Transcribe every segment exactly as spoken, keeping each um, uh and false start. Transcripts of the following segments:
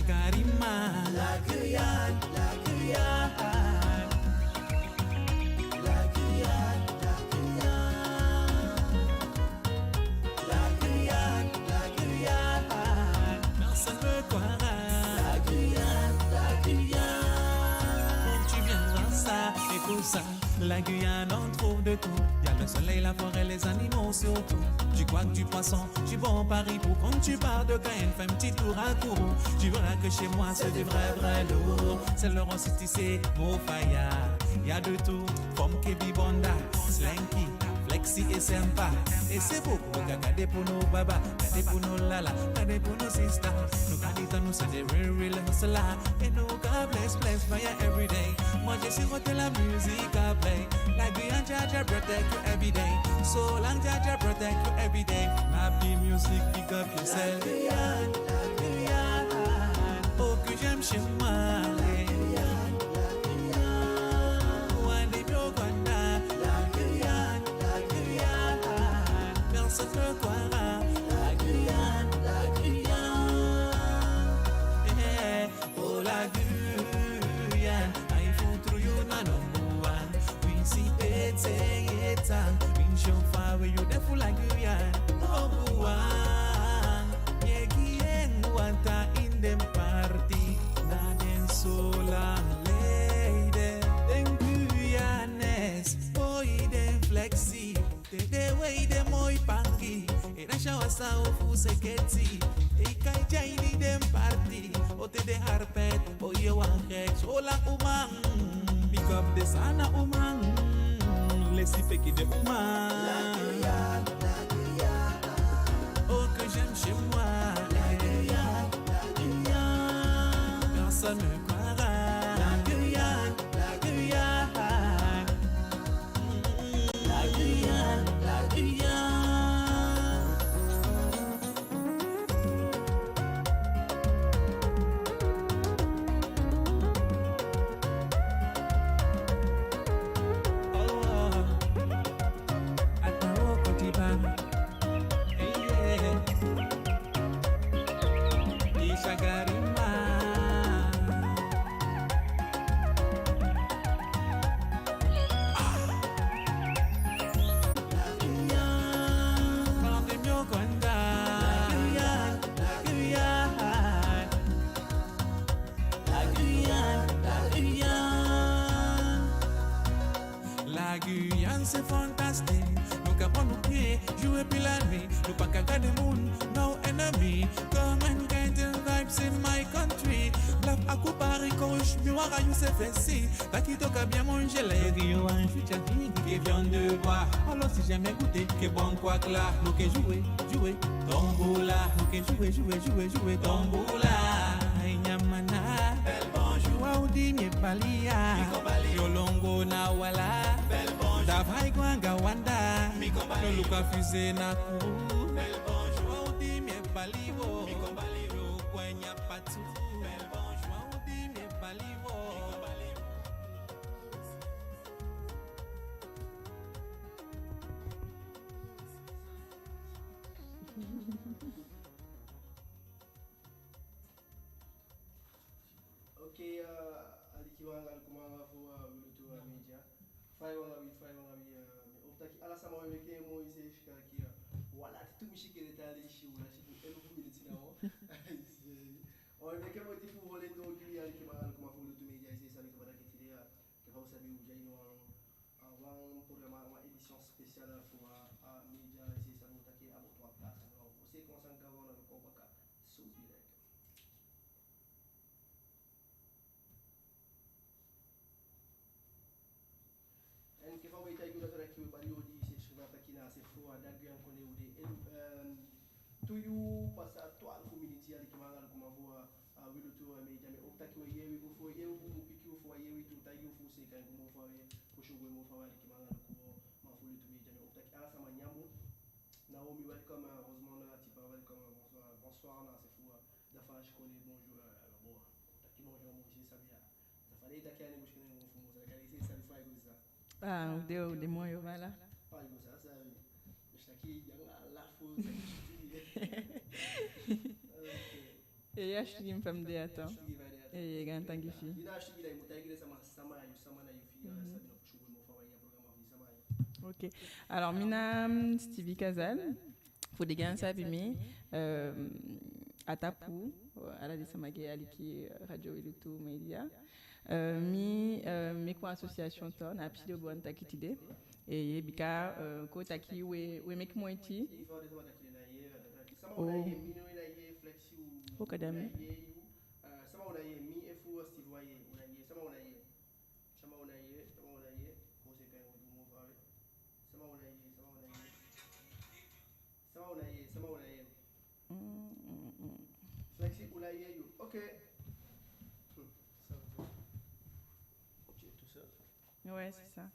Karima, la Guyane, la Guyane. La Guyane, la Guyane. La Guyane, la Guyane. Personne ne croira. La Guyane, la Guyane. Quand tu viens voir ça, écoute ça. La Guyane, on trouve de tout. Y a le soleil, la forêt, les animaux surtout. Du coq, du poisson, du bon Paris. Pour quand tu pars de Cayenne, fais un petit tour à Kourou. Tu verras que chez moi, c'est du vrai, vrai lourd. C'est le roi city, c'est Mofaya. Y a de tout, comme Kebi Bonda, Slinky, Flexi et Sempa. Et c'est beau, gade pour nos baba, gade pour nos lala, gade pour nos sisters. Nous, gade, nous, c'est des real, real hustlers. Et nous, God bless, bless fire every day. Moi, je suis côté la musique à play. La Guyane, Jah Jah protect you every day. So long, Jah Jah protect you every day. Happy music, big up yourself. La Guyane, la Guyane. Oh, que j'aime chez moi. La Guyane, la Guyane. Loin des bureaux, la Guyane, la Guyane. Personne ne croira. La Guyane, la Guyane. Yeah. Oh, la Guyane, I fool through you, na number one. We see pete yeta, we show far where you dey for la Guyane. Number one, yeah, Guyane, water in dem party, na dem so long lady. Dem Guyanese, boy, dem flexi. Te de wei de moi pangi, e na shawa sa ofu seketi. Te i kai jaini den party, o te de harpet, o ye wan gek. Sola uman, big up de sana uman. Lesi peki de uman. La Guyane, la Guyane. Oh, que j'aime chez moi. La Guyane, la Guyane. Personne ne croira. La Guyane, la Guyane. La Guyane, la Guyane. Oh, oh. Atawo Kotiba. Hey, yeah. Ishagarima. La Guyane, la Guyane. La Guyane, la Guyane. La Guyane, c'est fantastique. Nou kan pran nou pye, jouer puis la nuit. Nou pa ka gade moun, no enemy. Come and get the vibes in my country. Laf a ku pari kosh, mi wara yu se fesi. Taki toka bien manger, la yo gi yo wan shuti a figi ke viande de boi. Alors si jamais goûter ke bon kwak la, nou ke jouer, jouer. Tombola, nou ke jouer, jouer, jouer, jouer tombola. Ay, nyamana. Bel bonjour. Wa u di mi e bali ya. Mi kon bali. Yo longo na wala. Bel bonjour. Da vai gwanga wanda. Mi kon bali. Yo luka fize na ku. Bel bonjour. Wa u di mi e bali wo. Mi kon bali. Yo kwenya patu. Bel bonjour. Wa u di mi e bali wo. Mi kon bali. Ok, uh, alikiman anga lukuman fu, uh, Wi Lutu, uh, Media. Fa i wani wi, fa i wani wi, uh, mi o taki ala sama, we meke moi se sika kia. Wala ti tu mi sike de tali si, wala si tu elu fu miniti na o. O, we meke moi ti fu holen do gi alikiman anga lukuman fu Wi Lutu Media, i seefi sabi kaba taki tide, uh, ke fa u sabi u de a ini wan, uh, wan programa, wan édition spéciale fu, uh, uh, Media, i seefi sabi u taki a bo tu a plaatsen, no, u seefi kon san gaw na we kon baka. So direct. En ke fa we taigi u dati, we bali odi, i seefi sabi taki na a se fu a Da Guyane Kondee u de. En, ehm, tu yuu pasa twalufu miniti, alikiman anga lukuman fu a, a Wi Lutu Media. Mi o taki we yee wi, u fu yee u, u piki u fu a yee wi tu, taigi u fu seeka en go moo fa we, fu si u go moo fa we, alikiman anga lukuman fu Wi Lutu Media. Mi o taki ala sama nyamu. Naomi, welcome, eh, Rosemond, eh, Tipa, welcome, eh, bonsoir, bonsoir, na a se fu, eh, Da Fashi Kondee, bonjour, eh, bon, taki bonjour, mo si sabi ya. Sa fa den e taki a ini Busikondee, mo fu mo, sa kande i seefi sabi fa i go sa. Ah, u de, u de moi, voilà. Fa i go sa, sabi. Mi si taki yu anga lafu, sa. Ok. Eh, a sitigi mi fa mi de a tan. A sitigi fa i de a tan. Eh, gaantangi fi i. I na a sitigi da i mu taigi den sama, sama na yu, sama na yu fi i, eh, sabi no fu sugu mo fa wan ya programa fi i, sama na yu. Ok. Alors, mi na, mm, Stevie Casal. Fu den di á sabi mi, euh, a tapu, euh, ala den sama di e aliki, euh, Radio Wi Lutu Media. Euh, mi, euh, meke wan association tu, na a pisi de u be wani taki tide. Eh, bika, euh, kon taki we, we meke moiti. Oh. Ok, dame. Sama u ná e yee, mi efu Steve u ná e yee, u ná e yee, sama u ná e yee. Sama u ná e yee, sama u ná e yee, kon seka en u du moo faawe. Sama u ná e yee, sama u ná e yee. Sama u ná e yee, sama u ná e yee. Mm, mm, mm. Flexi, u ná e yee yu. Ok. Hmm, ça va. Tu es tout seul ? Ouais, c'est ça.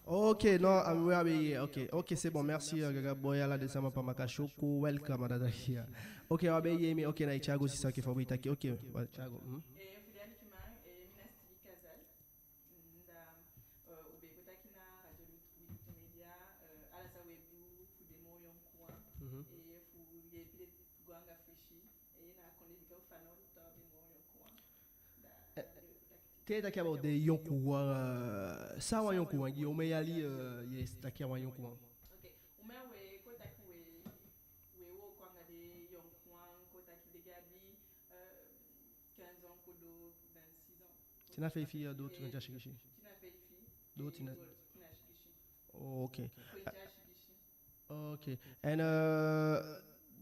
Ok, non, ah, oui, ah, oui, ok, ok, c'est bon, merci, euh, Gaga Boy, ala den sama Pamaka Shoko, welcome, a dati ya. Ok, a be yee mi, ok, na Thiago Sisa ke fa u be taki, ok, wa Thiago, hmm? Eh, fu den alikiman, eh, mi na Stevie Casal. Mm, da, euh, u be kon taki na Radio Wi Lutu Media, euh, ala san we du fu den moo yonkuwan, mhm, eh, fu yeepi den go anga fesi, eh, na kondee bika u fanowdu tu a be moo yonkuwan. Da, eh, da u be kon taki. Te i taki about den yonkuwan, euh, san a wan yonkuwan gi i, omen yali, euh, ye taki a wan yonkuwan? Ok, omen we kon taki we, we wooko anga den yonkuwan, kon taki den di abi, euh, quinze ans, kon doo vingt-six ans. Tina feifi, euh, doo twenti a sigisi. Tina feifi. Doo tina. Tina sigisi. Oh, ok. Twenti a sigisi. Ok. En, euh,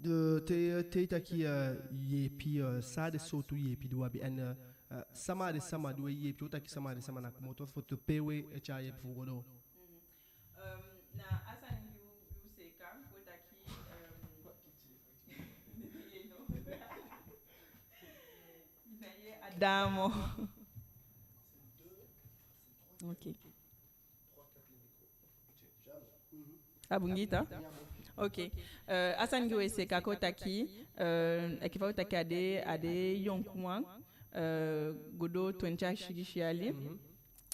de, te, te i taki, euh, yeepi, euh, san a den sowtu yeepi di u abi. En, euh, euh, sama a den sama di we yeepi, te u taki sama a den sama, na komoto fu te pe we e tyai yeepi fu go doo. Mhm. Euh, na a sani di u, di u seeka, kon taki, euh, na ye a damo. Ok. A bun gi i tan? Ok. Euh, a sani di we seeka, kon taki, euh, enke fa u taki, a den, a den yonkuwan, euh, go doo twenti a sigisi yali. Mhm.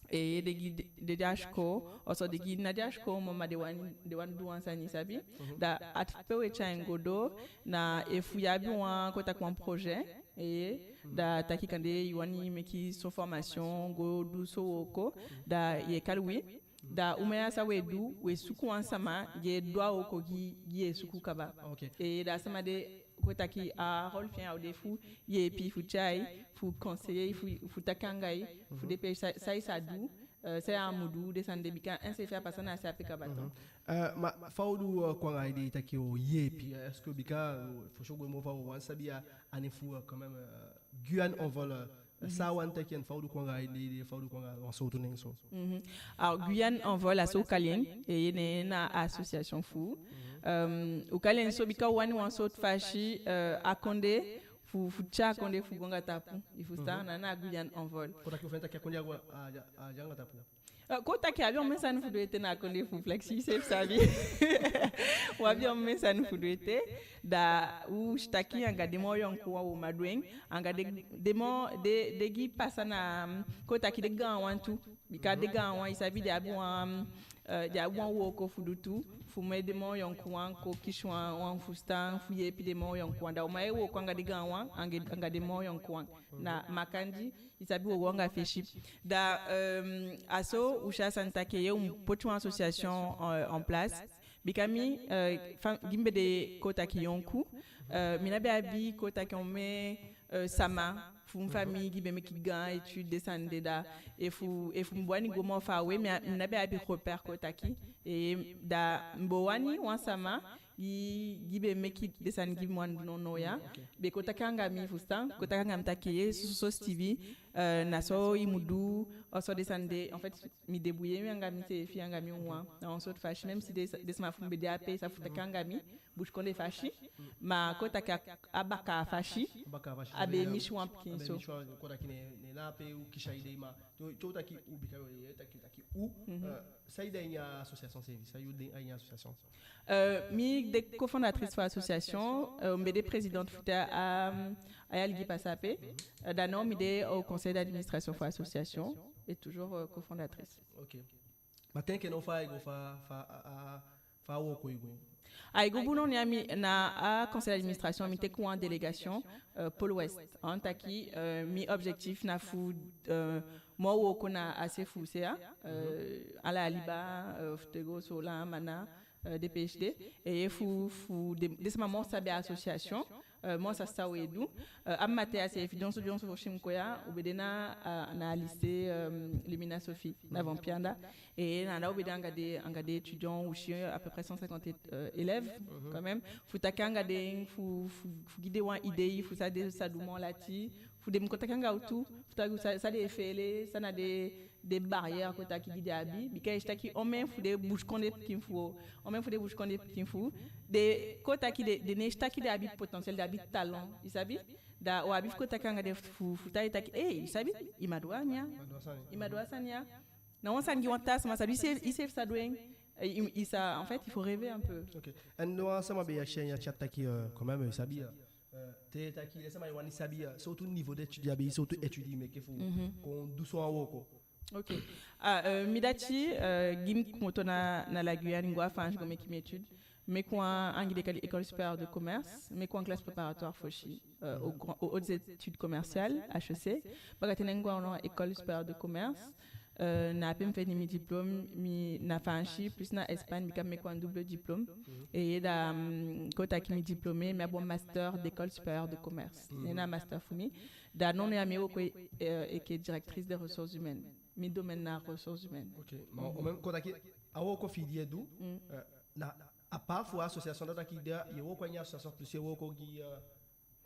Eh, den di, den di a sikoo, oso den di ná de a sikoo moo, ma den wani, den wani du wan sani, i sabi. Mhm. Da a pe we tyai en go doo, na efu i abi wan, kon taki wan projet, eh, da taki kande i wani meke son formation, go du son wooko, da ye kali wi. Da u, ma ya san we du, we suku wan sama di e du a wooko di, di ye suku kaba. Ok. Eh, da a sama de, kon taki, a rôle fi en a o de fu yeepi, fu tyai, fu conseiller, fu, fu taki anga i, fu, mhm, de pe san, san i sa du, euh, san a mu du, den sani de, bika enseefi a pasa na a se ape kaba tu. Mhm. Euh, ma fa u du, euh, kon anga a idée taki o yeepi, euh, est-ce que bika, euh, fosi u gwe moo faawe, u wani sabi a, a nen fu, euh, quand même, euh, Guyane Envol, euh, mhm, san a wani taki, en fa u du kon anga a idée, fa u du kon anga wan sowtu nen so. Mhm. Alors, Guyane Envol, a so u kali en, eh, nen na association fu u. Mhm. Euh, u kali en so bika u wani wan sowtu fasi, euh, a kondee fu, fu tyai a kondee fu go anga tapu, i fusutan, mhm, na, na Guyane Envol. Kon taki u fende taki a kondee a go a, a, a go anga tapu. Euh, kon taki a abi omen sani fu du ete na a kondee fu u, Flexi, i seefi sabi. U abi omen sani fu du ete. Da u si taki anga den moo yonkuwan u man du en, anga den, den moo, den, den di pasa na, mm, kon taki den gaanwan tu. Bika den gaanwan, i sabi, den abi wan, euh, den abi wan wooko fu du tu, fu meke den moo yonkuwan kon kisi wan, wan fusutan, fu yeepi den moo yonkuwan. Da u man e wooko anga den gaanwan, anga, anga den moo yonkuwan. Na makandii, i sabi, wo go anga fesi. Da, euh, a so u si a sani taki ye, u mu poti wan association, euh, en place. Bika mi, euh, fa, di mi be de, kon taki, yonku, euh, mi ná be abi, kon taki, omen, euh, sama fu mi famii di be meke gaan étude, den sani de. Da efu, efu mi be wani go moo faawe, mi á, mi ná be abi repère, kon taki. Eh, da mi be wani wan sama di, di be meke den sani di mi wani du nownow ya. Mm, ok. Be kon taki anga mi, i fusutan, kon taki anga mi taki, ye, soso, soso, Stevie, euh, na so i mu du, oso den sani de. En fait, mi débrouiller mi anga miseefi, anga mi wawan, na wan sowtu fasi, même si den, den sama fu mi be de ape, i sa fu taki anga mi busikondee fasi, ma kon taki a, a bakaa fasi, a be misi wan pikinso. A be misi wan, kon taki, ne, ne na ape u kisi a idée, ma te, te u taki u, bika u e taki, taki u, euh, san i de a ini a association seefi, san i de a ini a association? Euh, mi, de cofondatrice fu association, euh, mi be de présidente fu te a, a yali di pasa ape. Euh, da now mi de au conseil d'administration fu association et toujours, euh, cofondatrice. Ok. Ma te enke now fa ai go, fa, fa, a, a, fa a wooko e go? Ai go bun. Now ya mi na a conseil d'administration, mi teke wan délégation, euh, pôle ouest. A wani taki, euh, mi objectif na fu, euh, mi o wooko na a se fu se a, euh, ala liba, euh, fu te go Soolan, Mana, euh, de P H D, et fu, fu den, den sama moo sabi a association, euh, moo sa san we du. Euh, a matin a seefi dyonson dyonson fosi mi kon ya, u be de na, euh, na lycée, euh, Lumina Sophie, na Vampire anda. Et na anda u be de anga den, anga den étudiants, u si à peu près cent cinquante, euh, élèves, quand même. Fu taki anga den, fu, fu, fu gi den wan idée fu san den sa du moo lati, fu den mu kon taki anga u tu, fu taki san, san den e feele, san na den, den barrière kon taki di den abi, bika i si taki omen fu den busikondee pikin fu, omen fu den busikondee pikin fu, den kon taki den, den ná e si taki den abi potentiel, den abi talent, i sabi. Da u abi fu kon taki anga den fu, fu taigi taki, eh, i sabi, i man du a sani ya. I man du a sani ya. Na wan sani di wan taa sama sabi, i seefi, i seefi sa du en. Eh, i, i sa, en fait, il faut rêver un peu. Ok. En wan sama be e akisi a ini a chat taki, euh, quand même, i sabi, euh, te taki den sama e wani sabi, euh, sowtu niveau d'étude i abi, sowtu étude i meke fu kon du so wan wooko. Ok. Ah, euh, mi dati, euh, di mi komoto na, na la Guyane, mi go a Faansi go meke mi étude. Mi meke wan, anga den e kali école supérieure de commerce, mi meke wan classe préparatoire fosi, euh, au grand, aux hautes études commerciales, H E C. Baka ten, ne mi go a wan école supérieure de commerce. Euh, na ape mi feni mi diplôme, mi na Faansi plus na Espagne, bika mi meke wan double diplôme. Et da, mm, kon taki mi diplômé, mi abi wan master d'école supérieure de commerce. Ne na master fu mi. Da nownow ya mi e wooko, euh, enke directrice des ressources humaines. Mi domaine na ressources humaines. Ok. Ma, o même, kon taki, a wooko fi i di i e du, euh, na, à part fu association, da taki i e wooko a ini association plus i e wooko gi, euh,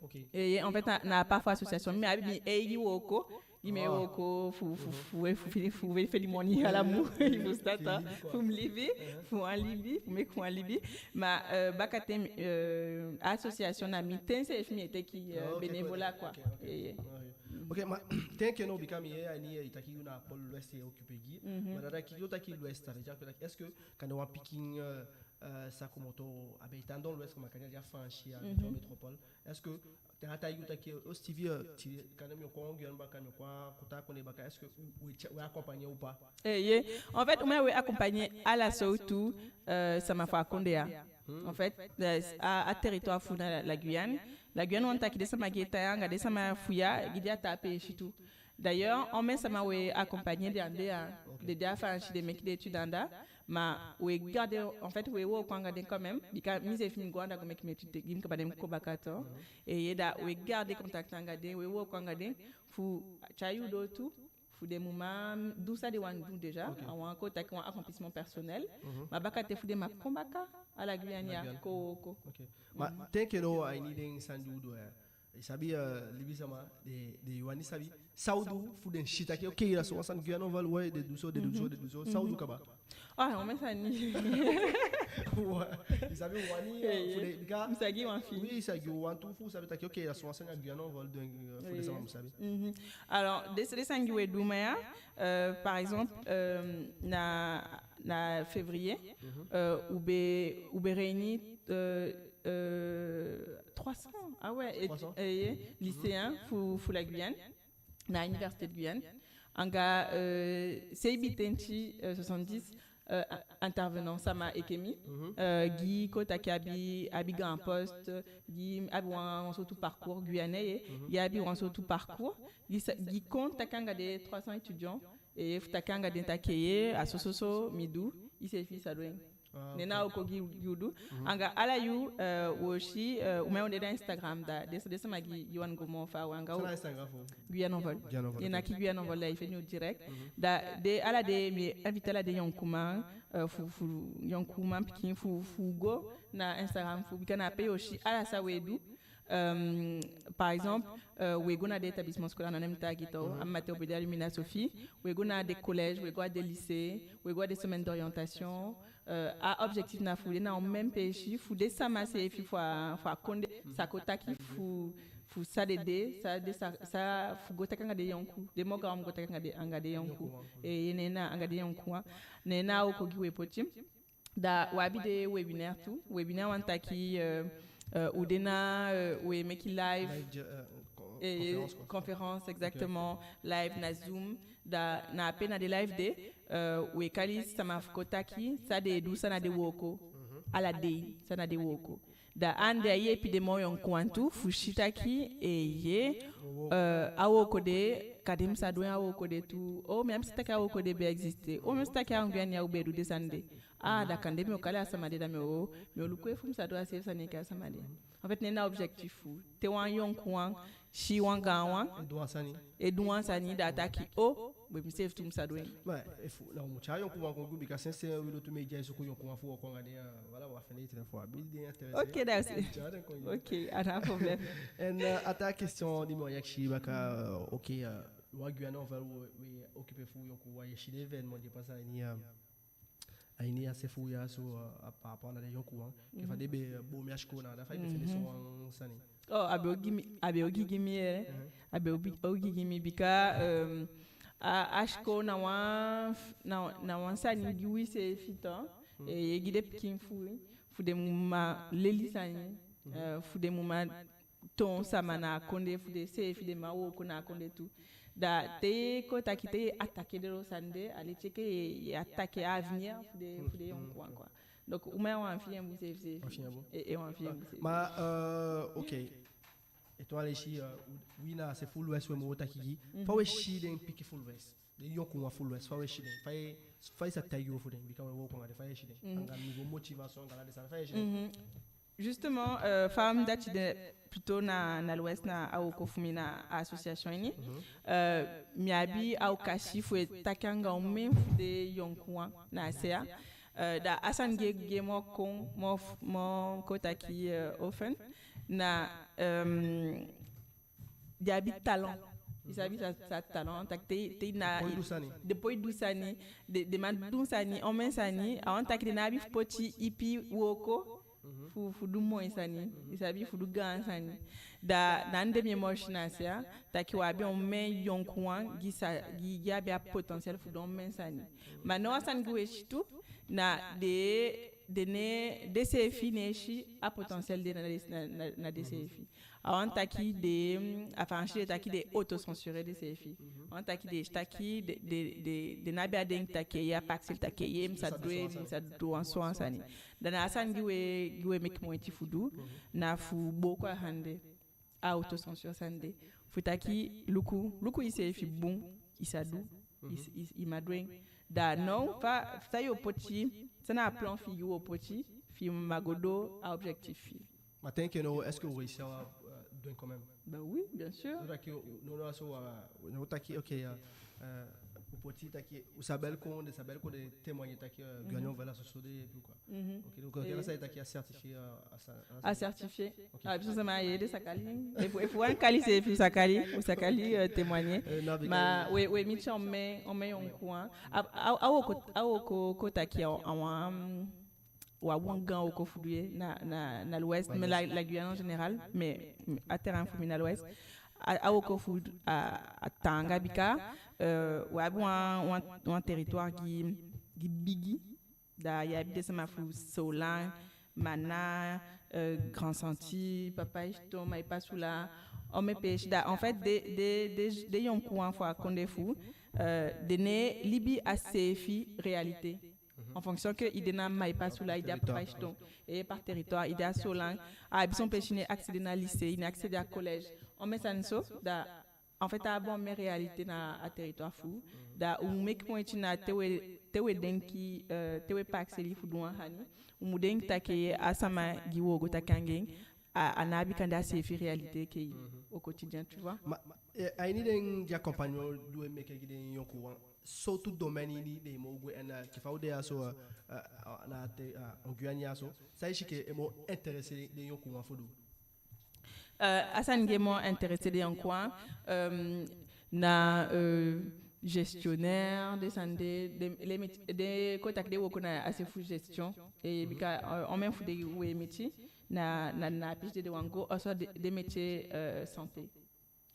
ok. Eh, en fait, na, na à part fu association, mi abi mi eigi wooko, di mi e wooko fu, fu, fu, fu, fu, fu, fu feni moni ala mun, fu start, fu mi libi, fu wan libi, fu meke wan libi. Ma, euh, baka ten, euh, association na mi ten seefi mi e teke, euh, bénévolat, quoi. Eh, eh. Ok, ma te enke now, bika mi yee a ini, eh, i taki yu na pôle ouest i e occupé gi. Ma da taki, yu taki l'ouest, ça veut dire que, est-ce que kande wan pikin, euh, euh, sa komoto a be e tan dans l'ouest, comme kande a de a Faansi, a de a métropole, est-ce que te a taigi yu taki, oh Steevie, euh, ti, kande mi o kon Guyane baka, mi o kon a kota kondee baka, est-ce que u, u e, u e accompagner ou pas? Eh, ye. En fait, u, mi e accompagner ala sowtu, euh, sama fu a kondee ya. En fait, euh, a, a territoire fu na la Guyane. La Guyane wani taki den sama di e tan ya anga den sama fu ya di de a taa peesi tu. D'ailleurs, omen sama we accompagner den anda ya, den de a Faansi, den meke den étude anda, ma we garder, en fait, we wooko anga den quand même, bika mi seefi mi go anda go meke mi étude, di mi kaba, ne mi kon baka tu. Eh, ye, da we garder contact anga den, we wooko anga den, fu tyai u doo tu, fu den mu man du san den wani du déjà, a wan, kon taki, wan accomplissement personnel. Ma baka ten fu den man kon baka a la Guyane ya kon wooko. Ok. Ma te enke now a ini den sani di u du ya, i sabi, euh, libisama, den, den wani sabi san u du fu den si taki, ok, a so wan sani, Guyane Envol, ouais, den du so, den du so, den du so, san u du kaba? Ah, omen sani. I sabi, wani, euh, fu den, bika mi sa gi wan fi, oui, i sa gi wan tu fu sabi taki, ok, a so wan sani, a Guyane Envol, donc, euh, fu den sama mu sabi. Alors, den, den sani di we du, ma ya, euh, par exemple, euh, na, na février, euh, u be, u be réunir, euh, euh, trois cents, ah ouais, et, trois cents, et, lycéens fu, fu la Guyane, na Université de Guyane. Anga, euh, seibin tenti, euh, soixante-dix, euh, intervenants sama enke mi, euh, di kon taki abi, abi grand poste, di abi wan, wan sowtu parcours guyanais, di abi wan sowtu parcours, di sa, di kon taki anga den trois cents étudiants, e fu taki anga den taki, ye, a so so so mi du, i seefi sa du en. Ah, ne na wooko di u du. Anga ala yu, euh, aussi, euh, u, mi, u de na Instagram, da den, den sama di wani go moo faawe anga u. San na Instagram fu u? Guyane Envol. Guyane Envol, ok. I naki Guyane Envol, da i feni u direct. Da den, ala den, mi invite ala den yonkuman, euh, fu, fu yonkuman pikin fu, fu go na Instagram fu u, bika na ape yo si ala san we du. Euh, par exemple, euh, we go na den établissement scolaire, na en mi taigi i tu, a matin u be de a Lumina Sophie, we go na den collège, we go a den lycée, we go a den semaine d'orientation. Euh, a objectif na fu den, na omen peesi, fu den sama seefi fu a, fu a kondee sa kon taki fu, fu san den de, san den sa, sa fu go taki anga den yonku, den moo gaw mu go taki anga den, anga den yonku. Yonkuwan. E, ne na anga den yonkuwan. Ne na wooko di we poti. Da u abi den webinaire tu. Webinaire wani taki, euh, euh, u de na, euh, we meki live, Live, euh, co- eh, conférence, quoi. Conférence, exactement, live na Zoom. Da na ape na den live de, euh, we kali sama fu kon taki san den e du, san na den wooko. Ala dei, san na den wooko. Da ande a yeepi den moo yonkuwan tu fu si taki, eh, ye, euh, a wooko de, kande mi sa du en, a wooko de tu. Oh, mi á si taki a wooko de be existe. Oh, mi á si taki a Guyane ya u be e du den sani de. Ah, da kande mi o kali a sama de, da mi o, mi o luku efu mi sa du a seefi sani enke a sama de. En fait, neen na objectif fu te wan yonkuwan si wan gaanwan e du wan sani, da a taki, oh, we, mi seefi tu mi sa du en. Mais efu na u mu tyai yonkuwan kon gi u, bika sensi wi lutu media e suku yonkuwan fu wooko anga den, euh, voilà, wa fende i telefon abi den intéressé. Ok, da u si. Tyai den kon gi u. Ok, a ná problème. En, euh, a taa question di mi o akisi baka, euh, ok, euh, wan Guyane, en fait, we, we occupé fu yonkuwan, ye si den événement di e pasa a ini, euh, a ini a se fu u ya so, euh, a par rapport na den yonkuwan. Ke fa den be, euh, boo mi a sikoo na, da fa i be fende so wan sani. Oh, a be ogii mi, a be ogii gi mi, eh. A be obi- ogii gi mi bika, euh, a, a sikoo na wan, na, na wan sani gi wi seefi tu. Eh, ye gi den pikin fu wi, fu den mu man leli sani, euh, fu den mu man toon sama na a kondee, fu den seefi den man wooko na a kondee tu. Da te i kon taki te i attaqué den lo sani de, a leti enke i, i attaqué a avenir fu den, fu den yonkuwan, quoi. Donc, u man wan fi en bun seefi seefi. Wan fi en bun. E, e wan fi en bun seefi. Ma, euh, ok. Ete wan leisi, euh, wi na a se fu l'Ouest we moo taki gi. Fa we si den pikin fu l'Ouest, den yonkuwan fu l'Ouest, fa we si den? Fa i, fa i sa taigi u fu den, bika we wooko anga den, fa i si den? Anga niveau motivation, anga ala den sani, fa i si den? Justement, euh, fa mi dati de plutôt na, na l'Ouest, na a wooko fu mi na association ini. Euh, mi abi a okasi fu e taki anga omen fu den yonkuwan na a se ya. Euh, da a sani di e, di e moo kon, moo f- moo kon taki, euh, often na, euh, den abi talent. I sabi sa, sa talent, taki te, te na, den poi du sani. Den poi du sani, den, den man du sani, omen sani, a wani taki den ná abi fu poti ipi wooko fu, fu du moi sani, i sabi, fu du gaan sani. Da na ande mi e moo si na a se ya, taki u abi omen yonkuwan di sa, di, di abi a potentiel fu du omen sani. Ma now a sani di we si tu, na den, den ne, den seefi ne e si a potentiel de na den, na, na, na den seefi. A wani taki den, a Faansi den e taki den autocensurer den seefi. A wani taki den, taki den, den, den, den ná abi a denki taki, ye, a pakisei taki, ye, mi sa du, mi sa du wan so wan sani. Da na a sani di we, di we meki moiti fu du, na fu booko a ande, a autocensure sani de. Fu taki, luku, luku iseefi bun, i sa du, i, i, i man du en. Da now, fa, san yo poti, san na a plan fi i wo poti, fi i man go doo a objectif fi i. Ma te enke now, est-ce que u réussi a, euh, du en quand même? Ben oui, bien sûr. No taki, no, no, so, euh, no taki, ok, euh, euh, u poti taki, u sa bel kon, den sa bel kon, den témoigner taki, euh, Guyanais, voilà, so, so den e du, quoi. Ok, donc, euh, kela sa i taki a certifié, euh, a sa, a sa- A certifié. Ok. A, parce que sama ye de sa kali. Efu, efu wan kali seefi sa kali, u sa kali, euh, témoigner. Euh, no, because- Ma we, we miti omen, omen yonkuwan. A, a, a wooko, a wooko kon taki a, a wan, wan, wan gaan wooko fu du ye na, na, na l'Ouest, mais la, la Guyane en général, mais, mais a terrain fu mi na l'Ouest. A, a wooko fu du a, a taanga bika, euh, we abi wan, wan, wan territoire di, di bigi. Da i abi den sama fu Soolan, Mana, euh, Grand-Santi, Papaïchton, Maripasoula, omen peesi. Da, en fait, den, den, den, den yonkuwan fu a kondee fu, euh, den e libi a seefi réalité. En fonction ke i de na Maripasoula, i de a Papaïchton, e par territoire, i de a Soolan, a abi son peesi i ná e accéder na lycée, i ná e accéder a collège. Omen sani so, da, en fait, a abi omen réalité na a territoire fu u. Da u mu meki moiti na te we, te we denki, euh, te we pakisei fu du wan sani, u mu denki taki a sama di wo go taki anga en, a, a ná abi kande a seefi réalité enke i, au quotidien, tu vois. Ma, eh, a ini den, di accompagnement di we meke gi den yonkuwan, sowtu domaine ini den e moo gwe, en, eh, enke fa u de ya so, eh, eh, na te, eh, en Guyane ya so, san i si enke e moo intéressé den yonkuwan fu du? Eh, a sani di e moo intéressé den yonkuwan, eh, na, eh, gestionnaire, den sani de, den, les métiers, den, kon taki den e wooko na a se fu gestion. Eh, bika, eh, omen fu den we miti, na, na, na a piste de den wani go, also den, den métiers, eh, santé.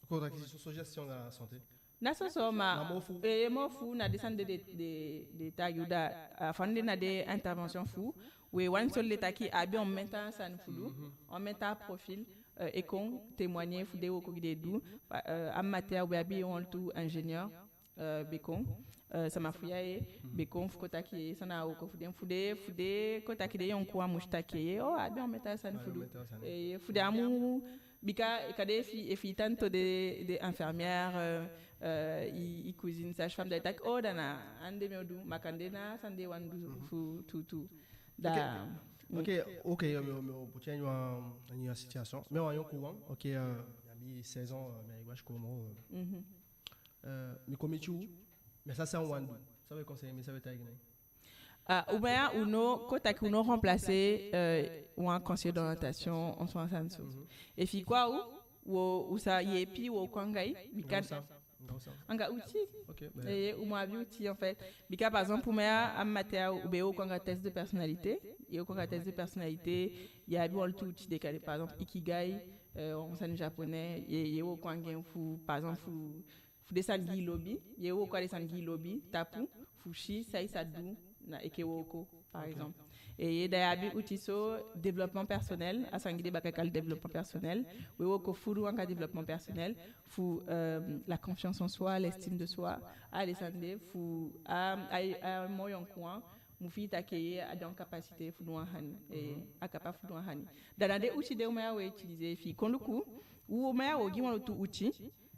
Kon taki so, so gestion anga santé. Na soso, ma moo fu, eh, moo fu na den sani de, den, den, den taigi u, da a fa den, na den intervention fu u, we wani soi den taki a abi omen taa sani fu du, omen taa profil, eh, e kon témoigner fu den wooko di den e du. Eh, a matin u be abi wantu ingénieur, eh, be kon, eh, sama fu ya, eh, be kon fu kon taki san na a wooko fu den, fu den, fu den kon taki den yonkuwan mu si taki, eh, o, a abi omen taa sani fu du. Eh, fu den á mu Bika, kande efi, efi i tan to den, den infirmière, euh, euh, i, i cousine sage-femme, da i taki, o, da na ande mi o du, ma kande na san den wani du fu tuutuu. Da. Ok, ok, mi o, mi o, mi o poti en a ini wan, a ini wan situation. Mi a wan yonkuwan, ok, euh, mi abi seize ans, euh, mi e wasi Comores, euh, euh, mi kon miti u, mi á sa san u wani du. San u e conseiller mi, san u e taigi mi? Ah, oubien u no, kon taki u no remplacer, euh, wan conseiller d'orientation, en soi, en soi. Efi i kon a u, wo, u sa yeepi, wo kon anga i, bika anga outil. Eh, u mu abi outil, en fait. Bika, par exemple, oubien a matin u be o kon anga test de personnalité, i o kon anga test de personnalité, i abi wantu outil de kande, par exemple, Ikigai, euh, wan sani japonais, i, i o kon anga en fu, par exemple, fu fu den sani di i lobi, i e wooko a den sani di i lobi tapu, fu si san i sa du na enke wooko, par exemple. Eh, da i abi outil so, développement personnel, a sani di den bakaa e kali développement personnel, we wooko fuu anga développement personnel, fu, euh, la confiance en soi, l'estime de soi, a den sani de fu, a, a, a moo yonkuwan mu fii taki a de a capacité fu du wan sani, eh, a capable fu du wan sani. Da na den outil de omen ya we utiliser fi i kon luku, omen ya wo gi wantu outil,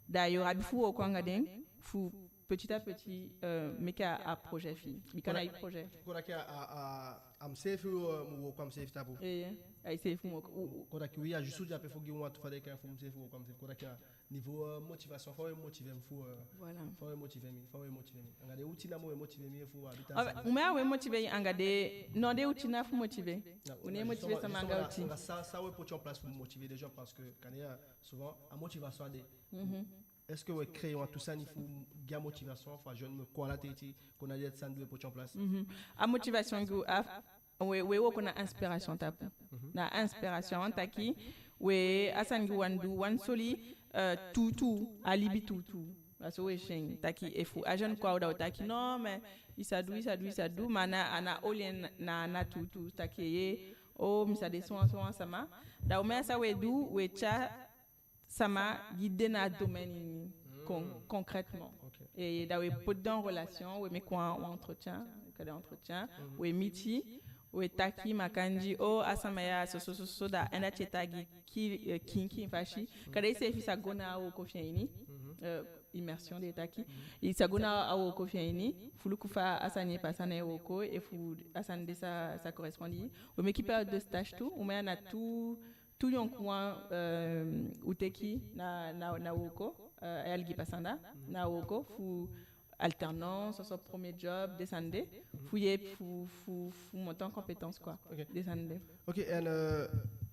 da yo abi fu wooko anga den fu petit à petit, euh, meke a, a projet fi i. Bika na i projet. Kon taki a, a, a, a miseefi, euh, mu wooko a miseefi tapu. Eh, a iseefi mu wooko. Kon taki wi a juste di ape fu gi wantu fa den kan fu miseefi wooko a miseefi. Kon taki a niveau, euh, motivation, fa we motiver mi fu, euh, fa we motiver mi, fa we motiver mi. Anga den outil namo we motiver mi fu abi taa sani. Omen ya we motiver i anga den, non, den outil na fu motiver. U ná e motiver sama anga outil. Anga san, san we poti en place fu motiver den gens, parce que kande, euh, souvent a motivation a de. Est-ce que we créer wantu sani fu gi a motivation fu a jeune mu kon a la teti, kon a den sani di we poti en place? A motivation gi u a, we, we wooko na inspiration tapu. Na inspiration, taki we, a sani di u wani du, u wani soi, euh, tuutuu, a libi tuutuu. A so we si en, taki efu a jeune kon a u, da u taki non, mais i sa du, i sa du, i sa du, ma a ná, a ná oli en na, na tuutuu, taki ye, o, mi sa de sowan sowan sama. Da omen ya san we du, we tyai sama di de na a domaine ini, con-, concrètement. Eh, da we poti den en relation, we meke wan, wan entretien, kande entretien, we miti, we taki makandii, o, a sama ya so, so, so, so, da en dati e taigi ki, eh, kiin kiin fasi. Kande iseefi sa go na a wooko fi en ini, eh, immersion den e taki. I sa go na a wooko fi en ini, fu luku fa a sani e pasa na en wooko, efu a sani de sa, sa correspond. We meke période de stage tu, omen ya na tu tu yonkuwan, euh, u teke na, na, na wooko, euh, a yali di pasa anda, na wooko fu alternance, so, so premier job, den sani de, fu yeepi, fu, fu, fu monter en compétence, quoi. Ok. Den sani de. Ok, en, euh,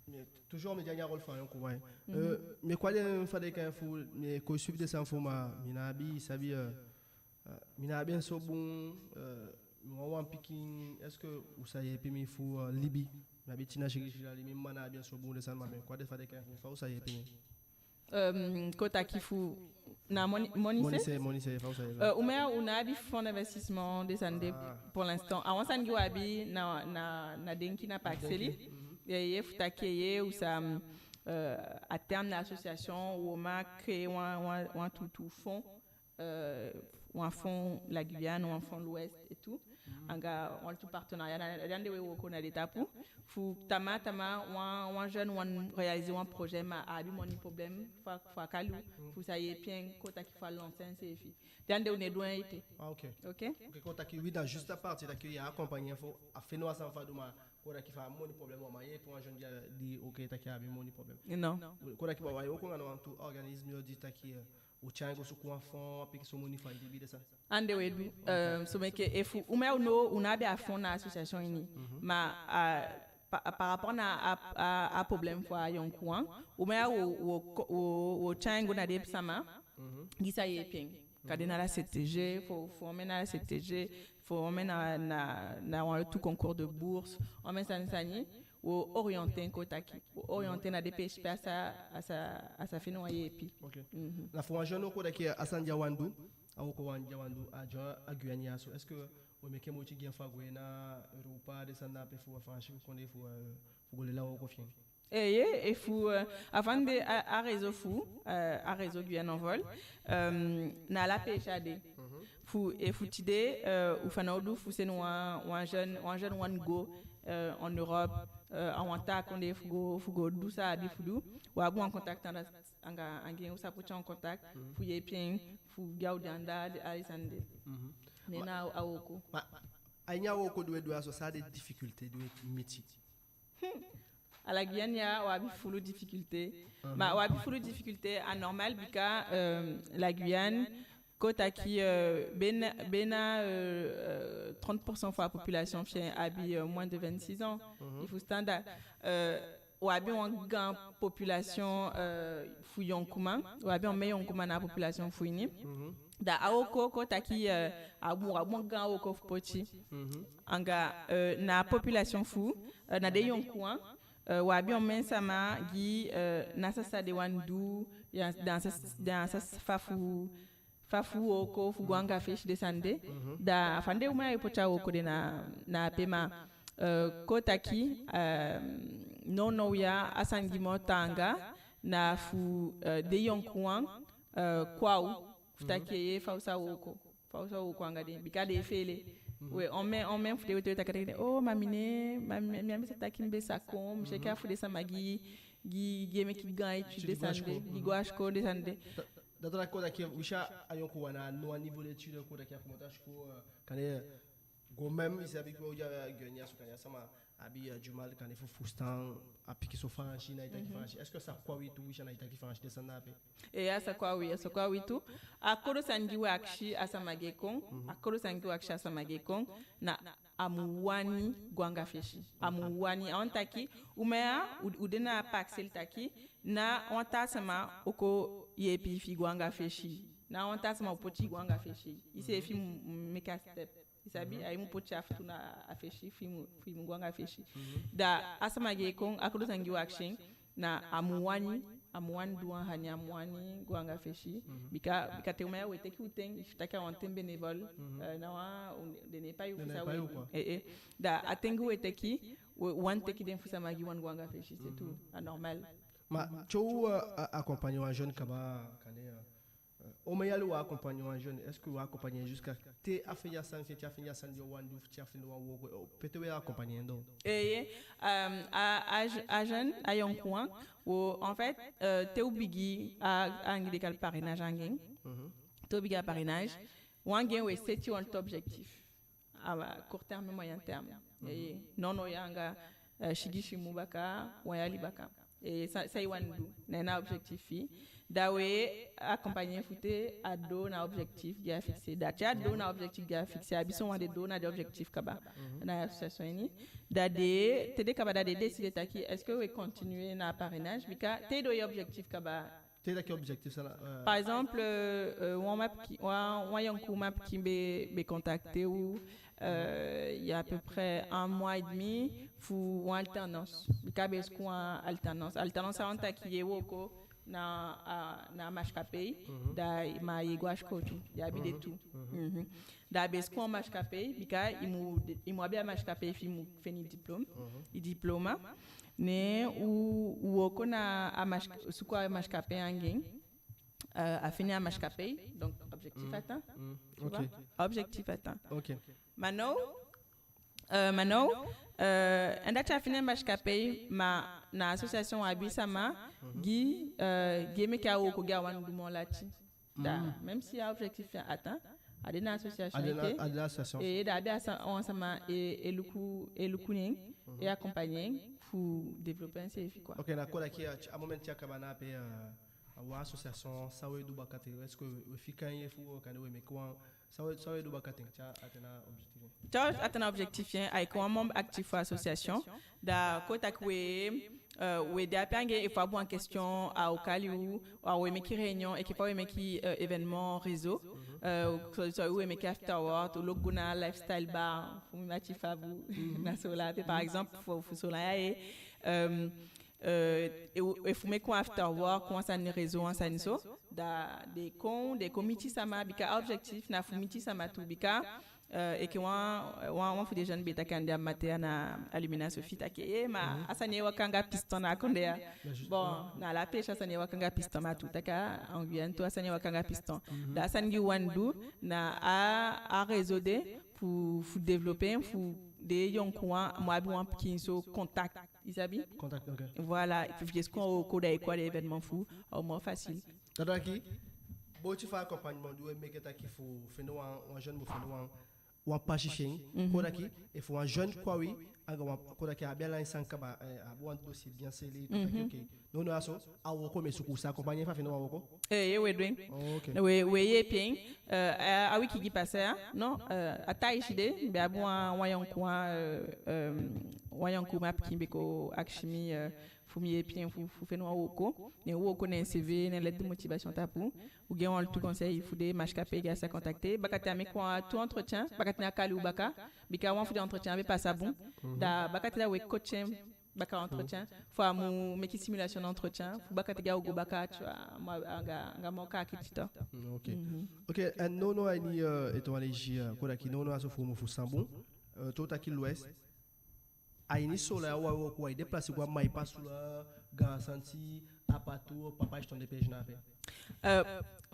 mi, toujours mi de a ini a rôle fu a yonkuwan. Euh, mi e kon a den, fa den kan fu, mi e kon suivi den sani fu, ma mi ná abi, sabi, euh, Euh, mi ná abi en so bun, euh, mi wani wan pikin, est-ce que u sa yeepi mi fu, euh, libi? Mi abi tin a sigisi yali, mi mma ná abi en so bun, den sani, ma mi e kon a den, fa den kan fu, fa u sa yeepi mi? Euh, kon taki fu na moni, moni se? Moni se, moni se, fa u sa yeepi mi? Euh, omen ya u ná abi fonds d'investissement, den sani de, pour l'instant. A wan sani di u abi na, na, na denki na pakisei. Ye, ye, fu taki ye, u sa, euh, à terme na association, u o man créer wan, wan, wan tuutuu fonds, euh, wan fonds la Guyane, wan fonds l'Ouest et tout. Anga wantu partenariat, na, na den de we wooko na den tapu. Fu tamaa, tamaa, wan, wan jeune wani réaliser wan projet, ma a abi moni problème, fa, fa kali u, fu sa yeepi en, kon taki fa lancer en seefi. Den de u ná e du en ete. Ah, ok. Ok? Ok, kon taki, oui, dans juste la partie taki ya accompagner fu a feni wan sani fu du, ma kon taki fa moni problème, ma yeepi wan jeune di, di, ok, taki a abi moni problème. Non. Kon taki, ba, wa, yo, kon anga wantu organisme yo di taki, euh, u tyai en go suku wan fonds, a pikinso moni fu a libi, den sani. Ande we du, euh, so meke efu, u, ma u ná, u ná abi a fonds na association ini. Ma, euh, pa, par rapport na a, a, a problème fu a yonkuwan, u, ma u, u, u, u tyai en go na den sama di sa yeepi en. Kande na la C T G, fu, fu omen na la C T G, fu omen na, na, na wantu concours de bourse, omen sani sani, wo orienter en, kon taki, wo orienter en na den peesi pe a sa, a sa, a sa feni wan yeepi. Ok. Mhm. Na fu wan jeune, kon taki, a sani di a wani du, a wooko wan di a wani du, a de a Guyane ya so, est-ce que wo meke moiti gi en fu a gwe na Europa, den sani na ape, fu a Faansi kondee, fu, euh, fu go leli a wooko fi en? Eeye, efu, euh, a fa de a, a réseau fu, euh, a réseau Guyane Envol, euh, na ala peesi a de. Mhm. Fu, efu tide, euh, u fanowdu fu seni wan, wan jeune, wan jeune wani go, euh, en Europe, euh, a wan taa kondee fu go, fu go du san a abi fu du, u abi wan contact anga, anga, anga en, u sa poti en en contact, mhm, fu yeepi en, fu gi en den anda, den, ala den sani de. Mhm. Ne na a wooko. Ma, a ini a wooko di we du ya so, san a den difficulté di we miti? A la Guyane ya, u abi fulu difficulté. Mhm. Ma u abi fulu difficulté anormal, bika, euh, la Guyane, kon taki, euh, bena, bena, euh, euh, trente pour cent fu a population fi en abi, euh, moins de vingt-six ans. Mhm. I fusutan? Da, euh, u abi wan gaan population, euh, fu yonkuman. U abi omen yonkuman na a population fu ini. Mhm. Da a wooko, kon taki, euh, a mu, a mu gaan wooko fu poti. Mhm. Anga, euh, na population fu, euh, na den yonkuwan, euh, u abi omen sama di, euh, ná sa san den wani du, ya, den á sa, den á sa fa fu, fa fu wooko fu go anga fesi, den sani de. Mhm. Da a fa den uman ya e poti a wooko de na, na ape, ma, euh, kon taki, euh, nownow ya a sani di moo taanga na fu, euh, den yonkuwan, euh, kon a u, fu taki, mhm, eeye, fa u sa wooko, fa u sa wooko anga den, bika den e feele. Mhm. We, omen, omen fu den we, te we taki, den taki, oh, ma mi ne, ma mi, mi á be sa taki mi be sa kon, mi si enke a fu den sama di, di, di e meke gaan étude, den sani de, di go a sikoo, den sani de. Da, da, da, kon taki, wi si a yonkuwan na a niveau d'étude, kon taki a komanse a sikoo, euh, kande, go même, i sabi, kon di a Guyane ya so, kande a sama abi, euh, du mal, kande fu fusutan, a pikinso Faansi, ná e taki Faansi. Est-ce que a sa kon a wi tu, wi si a ná e taki Faansi, den sani na ape? Eeye, a sa kon a wi, a sa kon a wi tu. A kodo sani di we akisi a sama di e kon, mhm, a kodo sani di we akisi a sama di e kon, na a mu wani go anga fesi. A mu wani, a wani taki, u, ma ya, u, u de na a pakisei taki, ná wan taa sama o kon yeepi i fi i go anga fesi. Ná wan taa sama o poti i go anga fesi. Iseefi mu, mu meke a step. I sabi, mhm, ai mu poti a futu na a fesi, fi i mu, fi i mu go anga fesi. Mhm. Da a sama di e kon, a kodo sani di we akisi en, na a mu wani, a mu wani du wan sani, a mu wani go anga fesi. Mhm. Bika, bika te u, ma ya, we teke u ten, i fu taki a wan ten bénévole, mhm, euh, na wan, den ná e pai u fu san we du. Eh, eh. Da a ten di we teke, we wani teke den fu sama di wani go anga fesi, c'est tout. Mhm. A normal. Ma te u, euh, a, accompagner wan jeune kaba, kande, euh, Euh, omen yali we accompagner wan jeune? Est-ce que we accompagner en jusqu'à te a feni a sani fi en, te a feni a sani di a wani du, te a feni wan wooko, euh, pe te we accompagner en doo? Eeye, euh, a, a je-, a jeune, a yonkuwan, wo, en fait, euh, te u bigin a, a sani di den e kai parrainage anga en. Mhm. Te u bigin a parrainage, wi anga en we seti wan objectif. A court terme, moyen terme. Mhm. Eh, nownow ya anga, eh, sigisi mun baka, wan yali baka. Eh, san, san i wani du, na a objectif fi i. Da we accompagner en fu te a doo na objectif di a fixer. Da te a doo na objectif di a fixer, a abi son wan den doo na den objectif kaba. Mhm. Na association ini. Da den, te den kaba, da den décider taki, est-ce que we continuer na parrainage? Bika te i doo i objectif kaba, te i taki objectif, san na, euh, par exemple, euh, euh, wan man pikin, wan, wan yonku man pikin be, be contacter u, euh, il y a à peu près un mois et demi, fu wan alternance. Bika a be suku wan alternance. Alternance, a wani taki i e wooko na, a, na masikapei, mhm, da, ma i e go a sikoo tu, i abi den tu. Mhm. Mhm. Da a be suku wan masikapei, bika i mu, i mu abi a masikapei fi i mu feni diplôme, mhm, i diploma. Ne u, u wooko na a masik-, suku a masikapei anga en, euh, a feni a masikapei, donc objectif, mhm, atteint. Mhm. Tu vois? Ok. Objectif atteint. Ok. Ma now, euh, ma now, euh, en dati a feni a masikapei, ma na association wi abi sama, mhm, di, euh, di e meke a wooko di a wani du moo lati. Da, mm, même si a objectif fi en atteint, a de na association, a de na, ete, a de na association. Eh, da a be abi wan sama e, e luku, e luku neen, mhm, e accompagner en fu développer enseefi, quoi. Ok, na kon taki a, a moment ya kaba na ape, euh, a wan association, san we du bakaten, est-ce que we fika en efu, kande we meke wan, san we, san we du bakaten, te a atteint a objectif? Te a atteint a objectif, hein, a e kon wan membre actif fu association. Da kon taki we, Euh, we de ape anga en, efu a abi wan question, a o kali u, a we meke réunion, enke fa we meke, euh, événement réseau. Euh, so, so we meke afterwork, u logo na lifestyle bar, fu mi mati Fabu, na Soolan ape, par exemple, fu, fu Soolan ya, e, euh, euh, e, efu meke wan afterwork, wan sani réseau, wan sani so, da den kon, den kon miti sama, bika a objectif na fu miti sama tu, bika euh, enke wan, wan, wan fu den jeunes be taki anda matin na Alumina Sophie taki, eh, ma a sani e waka anga piston na a kondee ya. Bon, na ala peesi a sani e waka anga piston, ma tu taki en Guyane tu a sani e waka anga piston. Da a sani di u wani du na a, a réseau de fu, fu développer, fu den yonkuwan mu abi wan pikinso contact, i sabi? Contact, ok. Voilà, fu, fu disi kon, kon da e kon a den événement fu, a o moo facile. Da taki, boiti fu accompagnement di we meke taki fu fende wan, wan jeune mu fende wan wan pasi fi en, kon taki, efu wan jeune kon a wi, anga wan, kon taki a abi ala en sani kaba, eh, a abi wan dossier bien scellé, tout ça, ok. Nownow ya so, a wooko mi e suku, u sa accompagner en fu a fende wan wooko? Eh, ye, we du en. Ok. We, we yeepi en, euh, a, a wiki di pasa ya, non, euh, a taa leisi de, mi be abi wan, wan yonkuwan, euh, euh, wan yonkuman pikin be kon akisi mi, euh, fu mi yeepi en fu, fu fende wan wooko. Ne u wooko na en C V, na en lettre de motivation tapu. U gi en wan tu conseil fu den masikapei di a sa contacter. Bakadati a meke wan tu entretien, bakadati ne a kali u baka. Bika wan fu den entretien be pasa bun. Da bakadati da we coacher en baka entretien. Fu a mu meke simulation d'entretien. Fu bakadati a o go baka, tu vois, anga, anga moo kaakiti tu. Mm, ok. Ok, en nownow a ini, euh, ete wan leisi, euh, kon taki nownow a so fu u mu fu san bun. Euh, te u taki l'Ouest. A ini Soolan ya u e wooko, u e déplacer go a Maipasula, Gaan Santi, Apatou, Papaïchton, den peesi na ape? Euh,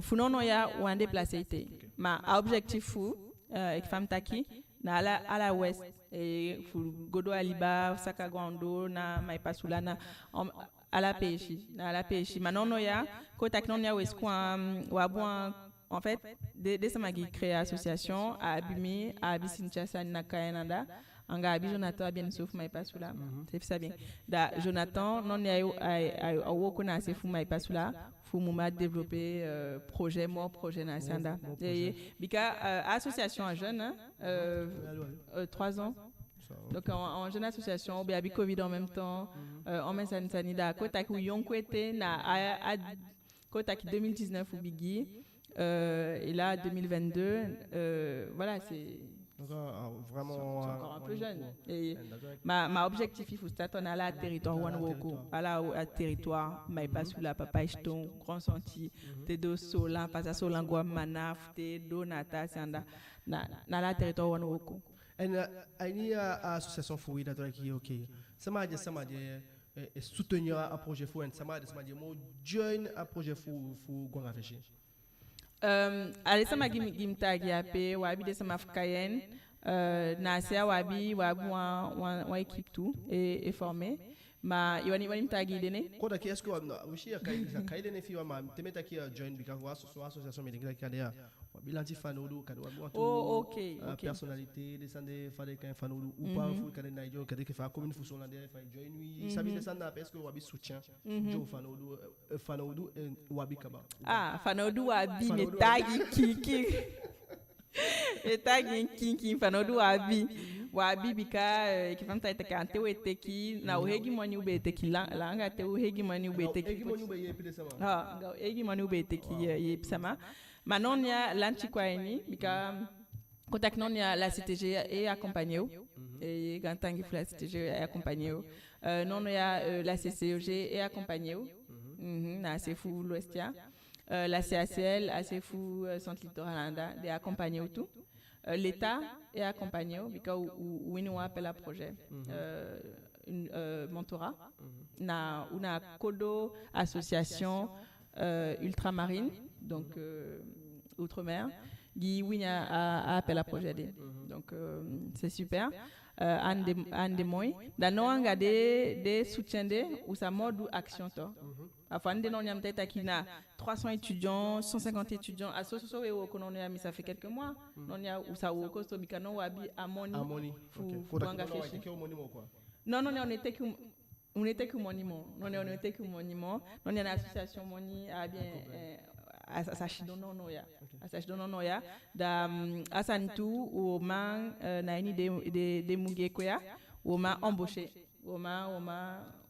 fu nownow ya u á déplacer ete. Ma a objectif fu, euh, enke fa mi taki, na ala, ala Ouest, eh, fu go doo a liba, saka go a ondoo, na Maipasula, na, um, ala peesi, na ala peesi. Ma nownow ya, kon taki nownow ya we suku wan, u abi wan, en fait, den, den sama di créer association, a abi mi, a abi Cynthia Sani na Kayananda, anga a abi Jonathan, a abi en so fu Maipasula. Seefi sabi en. Da Jonathan, nownow ya, a, a, a wooko na a se fu Maipasula, fu mu man développer, euh, projet, moo projet na a se anda. Bika, euh, association a jeune, hein, euh, euh, trois ans. Donc, en, en jeune association, u be abi covid en même temps, euh, en même sani sani da, kon taki u yonku ete na a, a, kon taki deux mille dix-neuf u bigin, euh, et là, deux mille vingt-deux, euh, voilà, c'est... Donc, euh, vraiment, c'est encore un peu jeune. Et ma, ma objectif, i fu start na ala territoire u wani wooko. Ala territoire, Maipasula, Papaïchton, Grand Santi, te doo Soolan, pasa Soolan go a Mana, fu te doo na a taa se anda, na, na ala territoire u wani wooko. En, euh, a ini, euh, association fu wi, da taki, ok. Sama di, sama di, eh, eh, soutenir a projet fu en, sama di, sama di mu join a projet fu, fu Go Anga Fesi. Euh, a den sama di mi, di mi taigi ape, u abi den sama fu Cayenne, euh, na a se ya u abi, u abi wan, wan, wan équipe tu, e, e former. Ma i wani, wani mi taigi den nen? Kon taki, est-ce que u abi, non, aussi, a kai, a kai den nen fi i wan, ma te mi e taki, euh, join, bika u a so, so association, mi e denki taki kande ya, u abi lanti fanowdu, kande u abi wantu, oh, ok, euh, ok, personnalité, den sani de, fa den kan fanowdu, ou pas, fu kande na i join, kande enke fa commune fu Soolan de, fa i join wi, i sabi den sani na ape, est-ce que u abi soutien? Join fanowdu, euh, fanowdu, euh, u abi kaba. Ah, fanowdu u abi, mi e taigi en kiin kiin. Mi e taigi en kiin kiin, fanowdu u abi. U abi bika, eh, enke fa mi taigi taki, ante we teke, na u eigi moni u be e teke, la, langa te u eigi moni u be e teke. Eigi moni u be e yeepi den sama. Ah, anga u eigi moni u be e teke, eh, yeepi sama. Ma nownow ya lanti kon a ini, bika, kon taki nownow ya la C T G e accompagner u. E, gaantangi fu la C T G e accompagner u. Euh, nownow ya, euh, la C C O G e accompagner u. Mhm, na a se fu l'Ouest ya. Euh, la C A C L, a se fu, euh, Centre Littoral anda, den e accompagner u tu. Euh, l'État e accompagner u, bika u, u, u wini wan appel à projet. Euh, un, euh, mentorat. Na, u na kodo association, euh, ultramarine, donc, euh, outre-mer, di wini a, a appel à projet de. Donc, euh, c'est super. Euh, ande, ande moi. Da now anga den, den soutien de, u sa moo du action tu. A fu ande nownow ya mi e taki na trois cents étudiants, cent cinquante étudiants, a so, so, so we wooko nownow ya, mi, ça fait quelques mois. Nownow ya u sa wooko so bika now u abi a moni. A moni. Fu, ok, fu Go Anga Fesi. Nownow ya u ná e teke u, u ná e teke u moni moo. Nownow ya u ná e teke u moni moo. Nownow ya na association moni, a bien, eh, a, a sa sidon nownow ya. Ok. A sa sidon nownow ya. Da, mm, a sani tu, u o man, eh, na ini den, den, den mun di e kon ya, u o man embaucher. U u mu, u mu,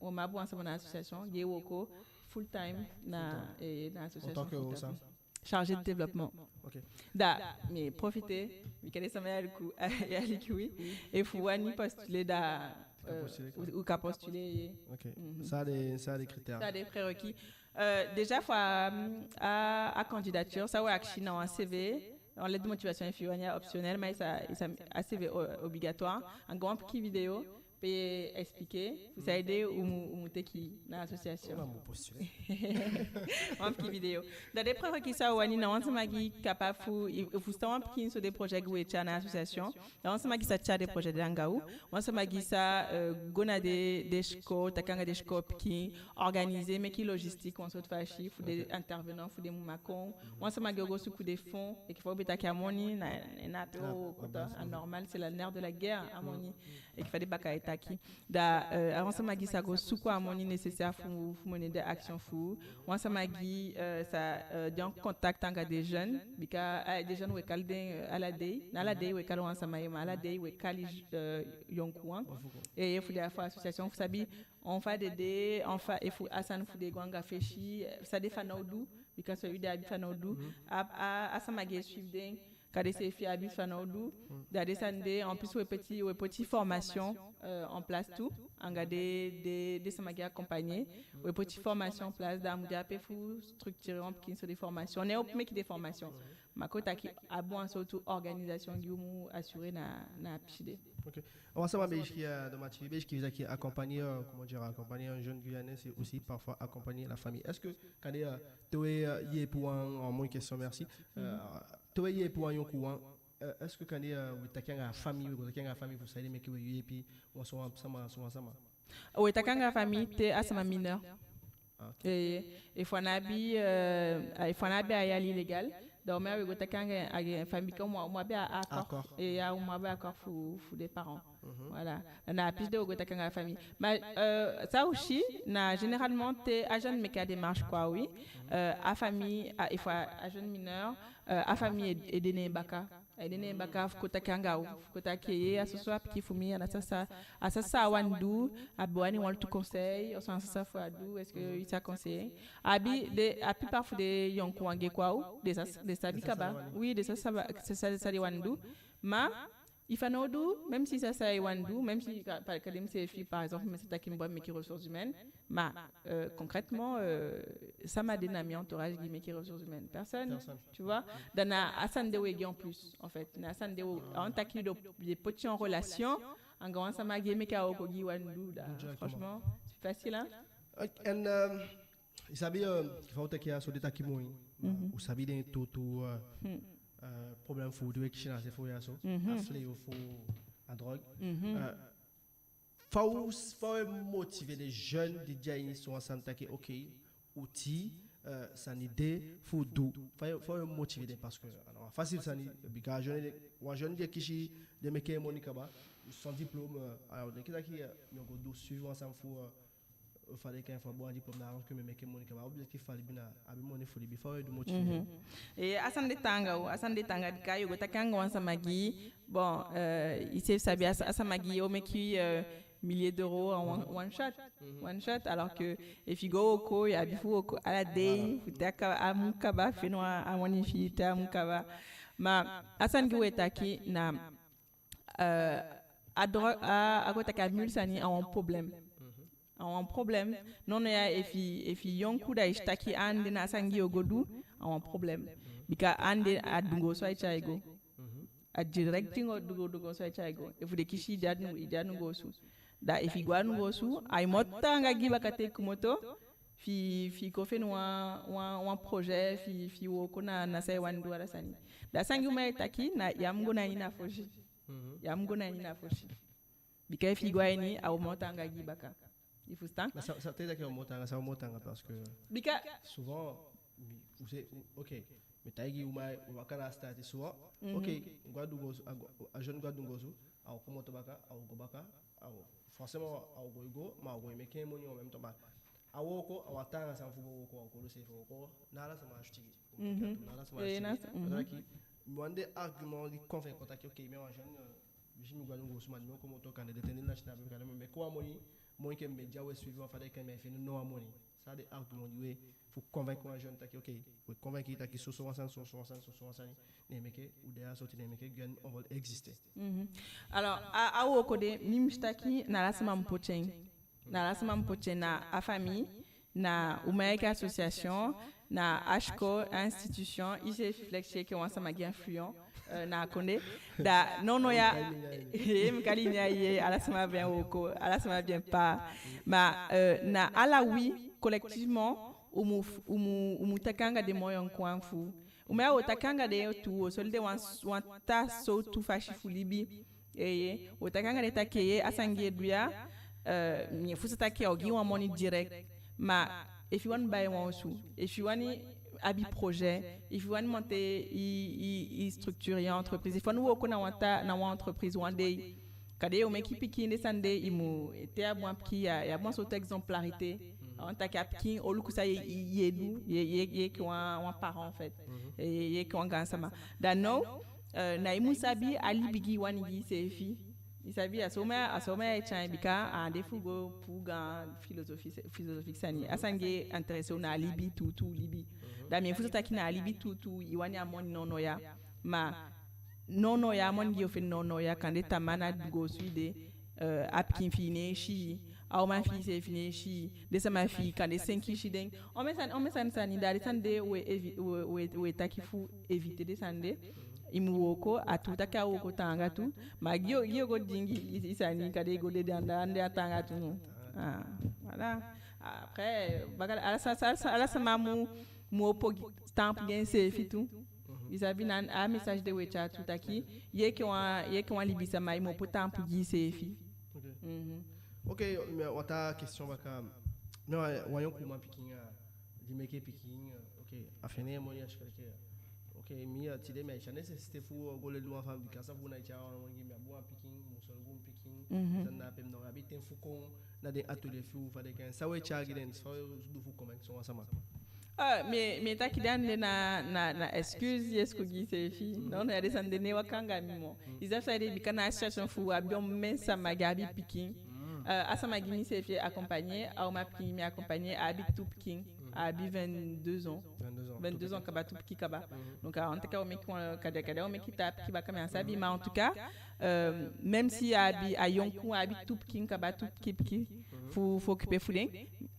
u mu abi wan sama na association di e wooko full time na, eh, na association tant que full ça. Time. Chargé de développement. Ok. Da mi e profité, mi kande sama e aliki, e aliki wi. Efu u wani postuler da, Kan postuler, quoi. U, u kan postuler, ye. Ok. Ça des, ça des critères. Ça des prérequis. Euh, déjà, faut, euh, a, a candidature, san u e akisi na wan C V, wan lettre de motivation, efi i wani, a optionnel, ma i sa, i sa, a C V o-, obligatoire. Anga wan pikin vidéo pe expliquer fu saide u mu, u mu teke na association. Wan mu postuler. Wan pikin vidéo. Da den prérequis san u wani na wan sama di capable fu, i, i fusutan, wan pikin so den projet di u e tyai na association. Da wan sama di sa tyai den projet de anga u. Wan sama di sa, euh, go na den, den sikoo, taki anga den sikoo pikin, organiser, meke logistique, wan sowtu fasi, fu den intervenant, fu den mu man kon. Wan sama di o go suku den fonds, enke fa u be taki, a moni na, na pe u o koti, a normal, c'est le nerf de la guerre, a moni. Enke fa den bakaa e taki. Da, euh, a wan sama di sa go suku a moni nécessaire fu, fu mener den action fu. Wan sama di, euh, sa, euh, de en contact anga den jeunes, bika, ah, den jeunes u e kali den, euh, ala dei, na ala dei u e kali wan sama, ma ala dei u e kali, euh, yonkuwan. E, efu den a fu association fu sabi on fa den de, on fa, efu a sani fu den e go anga fesi, eh, san den fanowdu, bika so u de abi fanowdu. A, a, a sama di e suivre den, kande seefi abi fanowdu. Da den sani de, en plus, u e poti, u e poti formation, euh, en place tout. Anga den, den, den sama di e accompagner. U e poti formation en place, da mu de ape fu structurer wan pikin so den formation. Ne u meke den formation. Ma kon taki abi wan sowtu organisation di u mu assurer na, na a pisi de. Ok. Wan sama be e sikiifi, euh, dans ma T V, be e sikiifi taki accompagner, euh, comment dire, accompagner un jeune Guyanais, c'est aussi parfois accompagner la famille. Est-ce que, kande, euh, te u e, euh, yeepi wan, euh, moi question, merci. Euh, te u e yeepi wan yonkuwan, euh, est-ce que kande, euh, u e taki anga famille, u e go taki anga famille fu saide meke u e yeepi wan so wan sama, so wan sama? U e taki anga famille te a sama mineur. Ah, ok. Eh, efu a ná abi, euh, efu a ná abi a yali légal, da u mu, u e go taki anga, anga famille, comme u mu, u mu abi a accord. Accord. Eh, ya, u mu abi accord fu, fu den parents. Voilà. Na a pisi de u e go taki anga famille. Ma, euh, san u si, na généralement te a jeune meke a démarche quoi, wi. Euh, a famille, a, efu a, a jeune mineur, euh, a famille e, e de neen baka. E de neen baka fu kon taki anga u, fu kon taki, eh, a soso a pikin fu mi, a ná sisa, a ná sisa a wani du, a be wani wan tu conseil, ofuso a ná sisa fu a du, est-ce que i sa conseiller? Abi den, a plupart fu den yonkuwan di e kon a u, den sa, den sabi kaba. Oui, den sa, sa, sa, sa den wani du. Ma i fanowdu, même si i sa, sa i wani du, même si ka, pa, kande mi seefi, par exemple, mi sa taki mi be wani meke ressources humaines, ma, euh, concrètement, euh, sama de na mi entourage di e meke ressources humaines? Personne. Personne. Tu vois? Da na a sani de u e gi en plus, en fait. Na a sani de u, a wani taki den, den poti en relation anga wan sama di e meke a wooko di i wani du, da. Directement. Franchement, c'est facile, hein? Ok, en, euh, i sabi, euh, fa u teke a so den taki moi. U sabi den tuutuu, euh, euh, problème fu u di u e kisi na se fu u ya so. A fléau fu a drogue. Euh, fa u, fa u e motiver den jeune di de a ini so wan sani taki, ok, u tii, euh, sani de fu du. Fa u, fa u e motiver den, parce que, alors, facile sani, bika jeune, wan jeune di e kisi, di e meke moni kaba, sans diplôme, euh, alors, den e taki, euh, mi o go du, suivi wan sani fu, euh, fa den e kai en, fu a bon diplôme, na alors que mi e meke moni kaba, objectif fu a libi na abi moni fu libi, fa u e du motiver den? Eh, a sani de taanga o, a sani de taanga, bika yu o go taki anga wan sama di, bon, euh, i seefi sabi a, a sama di o meke, euh, milliers d'euros en one, one shot. One shot, alors que efi i go wooko, i abi fu wooko ala dei, fu te a ka, a mun kaba, feni wan, a moni fi i te a mun kaba. Ma a sani di u e taki na, euh, a dro-, a, a go taki a mule sani a wan problème. A wan problème. Nono ya, efi, efi yonku da i si taki a ande na a sani di i o go du, a wan problème. Bika a ande a dunguu osu ai tyai go. A direct dunguu, dunguu, dunguu osu ai tyai go. Efu den kisi i de a dunguu, i de a dunguu osu. Da efi i go a dunguu osu, ai moo taanga gi i baka te i komoto, fi, fi i kon feni wan, wan, wan projet, fi, fi i wooko na, na san i wani du ala sani. Da a sani di u man e taki na, ya mu go na ini na fosi. Ya mu go na ini na fosi. Bika efi i go a ini, a o moo taanga gi i baka. I fusutan? Mais ça, ça, te i taki a o moo taanga, ça o moo taanga parce que Bika souvent, mi, u se, u, ok, mi taigi u, ma u waka na a sitaati souvent. Ok, u go a dunguu osu, a go, a jeune go a dunguu osu, a o komoto baka, a o go baka, a o, forcément, a o go e go, ma a o go e meke moni en même temps, ma a wooko, a wan taanga sani fu go wooko, a o kon du seefi wooko, na ala sama a sitigi. Na ala sama a Eh, na sitigi. sa-, mhm. Voilà ki, mi wani den argument di convaincre kon taki, ok, mi a wan jeune, euh, mi si mi go a dunguu osu, ma di mi o komoto kande den teni na sinapu, kande mi meke wan moni, moi enke média we suivi wan fa den e kai en, ma i feni no wan moni. San a den argument di we fu convaincre wan jeune taki, ok, we convaincre i taki soso wan sani, soso wan sani, soso wan sani, ne meke u de a soti, ne meke Guyane envol existe. Mhm. Alors, a, a wooko de, mi mu si taki na ala sama mu poti en. Na ala sama mu poti en, na a famii, na u man enke association, na a sikoo, a institution, iseefi Flexi enke wan sama di influent, euh, na a kondee. Da, non, non, ya, eh, mi kali en ya, ye, ala sama abi en wooko, ala sama abi en part. Ma, euh, na ala wi, collectivement, u mu, u mu, u mu taki anga den moo yonkuwan fu u. U mu, ya, wo taki anga den tu, wo soli den wan, wan taa sowtu fasi fu libi. Eeye, wo taki anga den taki, eeye, a sani di i e du ya, euh, mi e fusutan taki a o gi i wan moni direct. Ma efi i wani bai wan osu, efi i wani abi projet, efi i wani monter i, i, i structure, i entreprise, efi i wani wooko na wan taa, na wan entreprise wan dei, kande yo meke pikin, den sani de, i mu, te i abi wan pikin, ya, i abi wan sowtu exemplarité. A wani taki a pikin o luku san ye, ye, ye du, ye, ye, ye enke wan, wan parent, en fait. Ye, ye enke wan gaansama. Da now, euh, na i mu sabi a libi di i wani gi iseefi. I sabi, a so ma, a so ma i e tyai en, bika a á de fu go puu gaan philosophie, philosophique sani. A sani di e intéresser u na a libi, tuutuu libi. Da mi e fusutan taki na a libi tuutuu i wani a moni nownow ya. Ma nownow ya, a moni di yo feni nownow ya, kande tamaa na du go osu i de, euh, a pikin fi i ná e si i, a uman fi i seefi ná e si i, den sama fi i kande senki si den. Omen sani, omen sani sani, da den sani de we evi-, we, we, we taki fu éviter den sani de. I mu wooko, a tuu taki a wooko taanga tu, ma di yo, di yo go diingi i, i sani, kande i go dede anda, anda a taanga tu, no. Ah, voilà. Après, baka, ala sa, sa, sa, ala sama mu, mu opo gi, taampu gi enseefi tu. I sabi, na a message de we tyai tu taki, ye enke wan, ye enke wan libisama, i mu opo taampu gi iseefi. Ok. Mhm. Ok, mi, wan taa question baka. Mi, wan, wan yonkuman pikin, a, di meke pikin, a, ok, a feni en moni a sikoo, a. Ok, mi, a, tide mi á si a nécessité fu, a, go leli wan fami, bika a sa fu na i tyai wan moni gi mi, a bun, a pikin, mi mu solugu mi pikin. Mhm. San na pe mi ná abi ten fu kon na den atelier fi u, fa den kan, san we tyai gi den, san we du fu convaincre so wan sama. Ah, mi, mi e taki den ande na, na, na excuse ye suku gi iseefi. Non, non, ya, den sani de ná e waka anga mi moo. I sabi saide? Bika na a situation fu u abi omen sama di abi pikin. Euh, a sama di mi seefi e accompagner, a uman pikin di mi e accompagner, a abi tu pikin. A abi vingt-deux ans. Vingt-deux ans. Vingt-deux ans kaba, tu pikin kaba. Donc, a wani taki a o meke wan, kande, kande a o meke taa pikin baka, mi á sabi, mais en tout cas, euh, même si a abi, a yonku, a abi tu pikin kaba, tu pikin pikin fu, fu occuper fu den,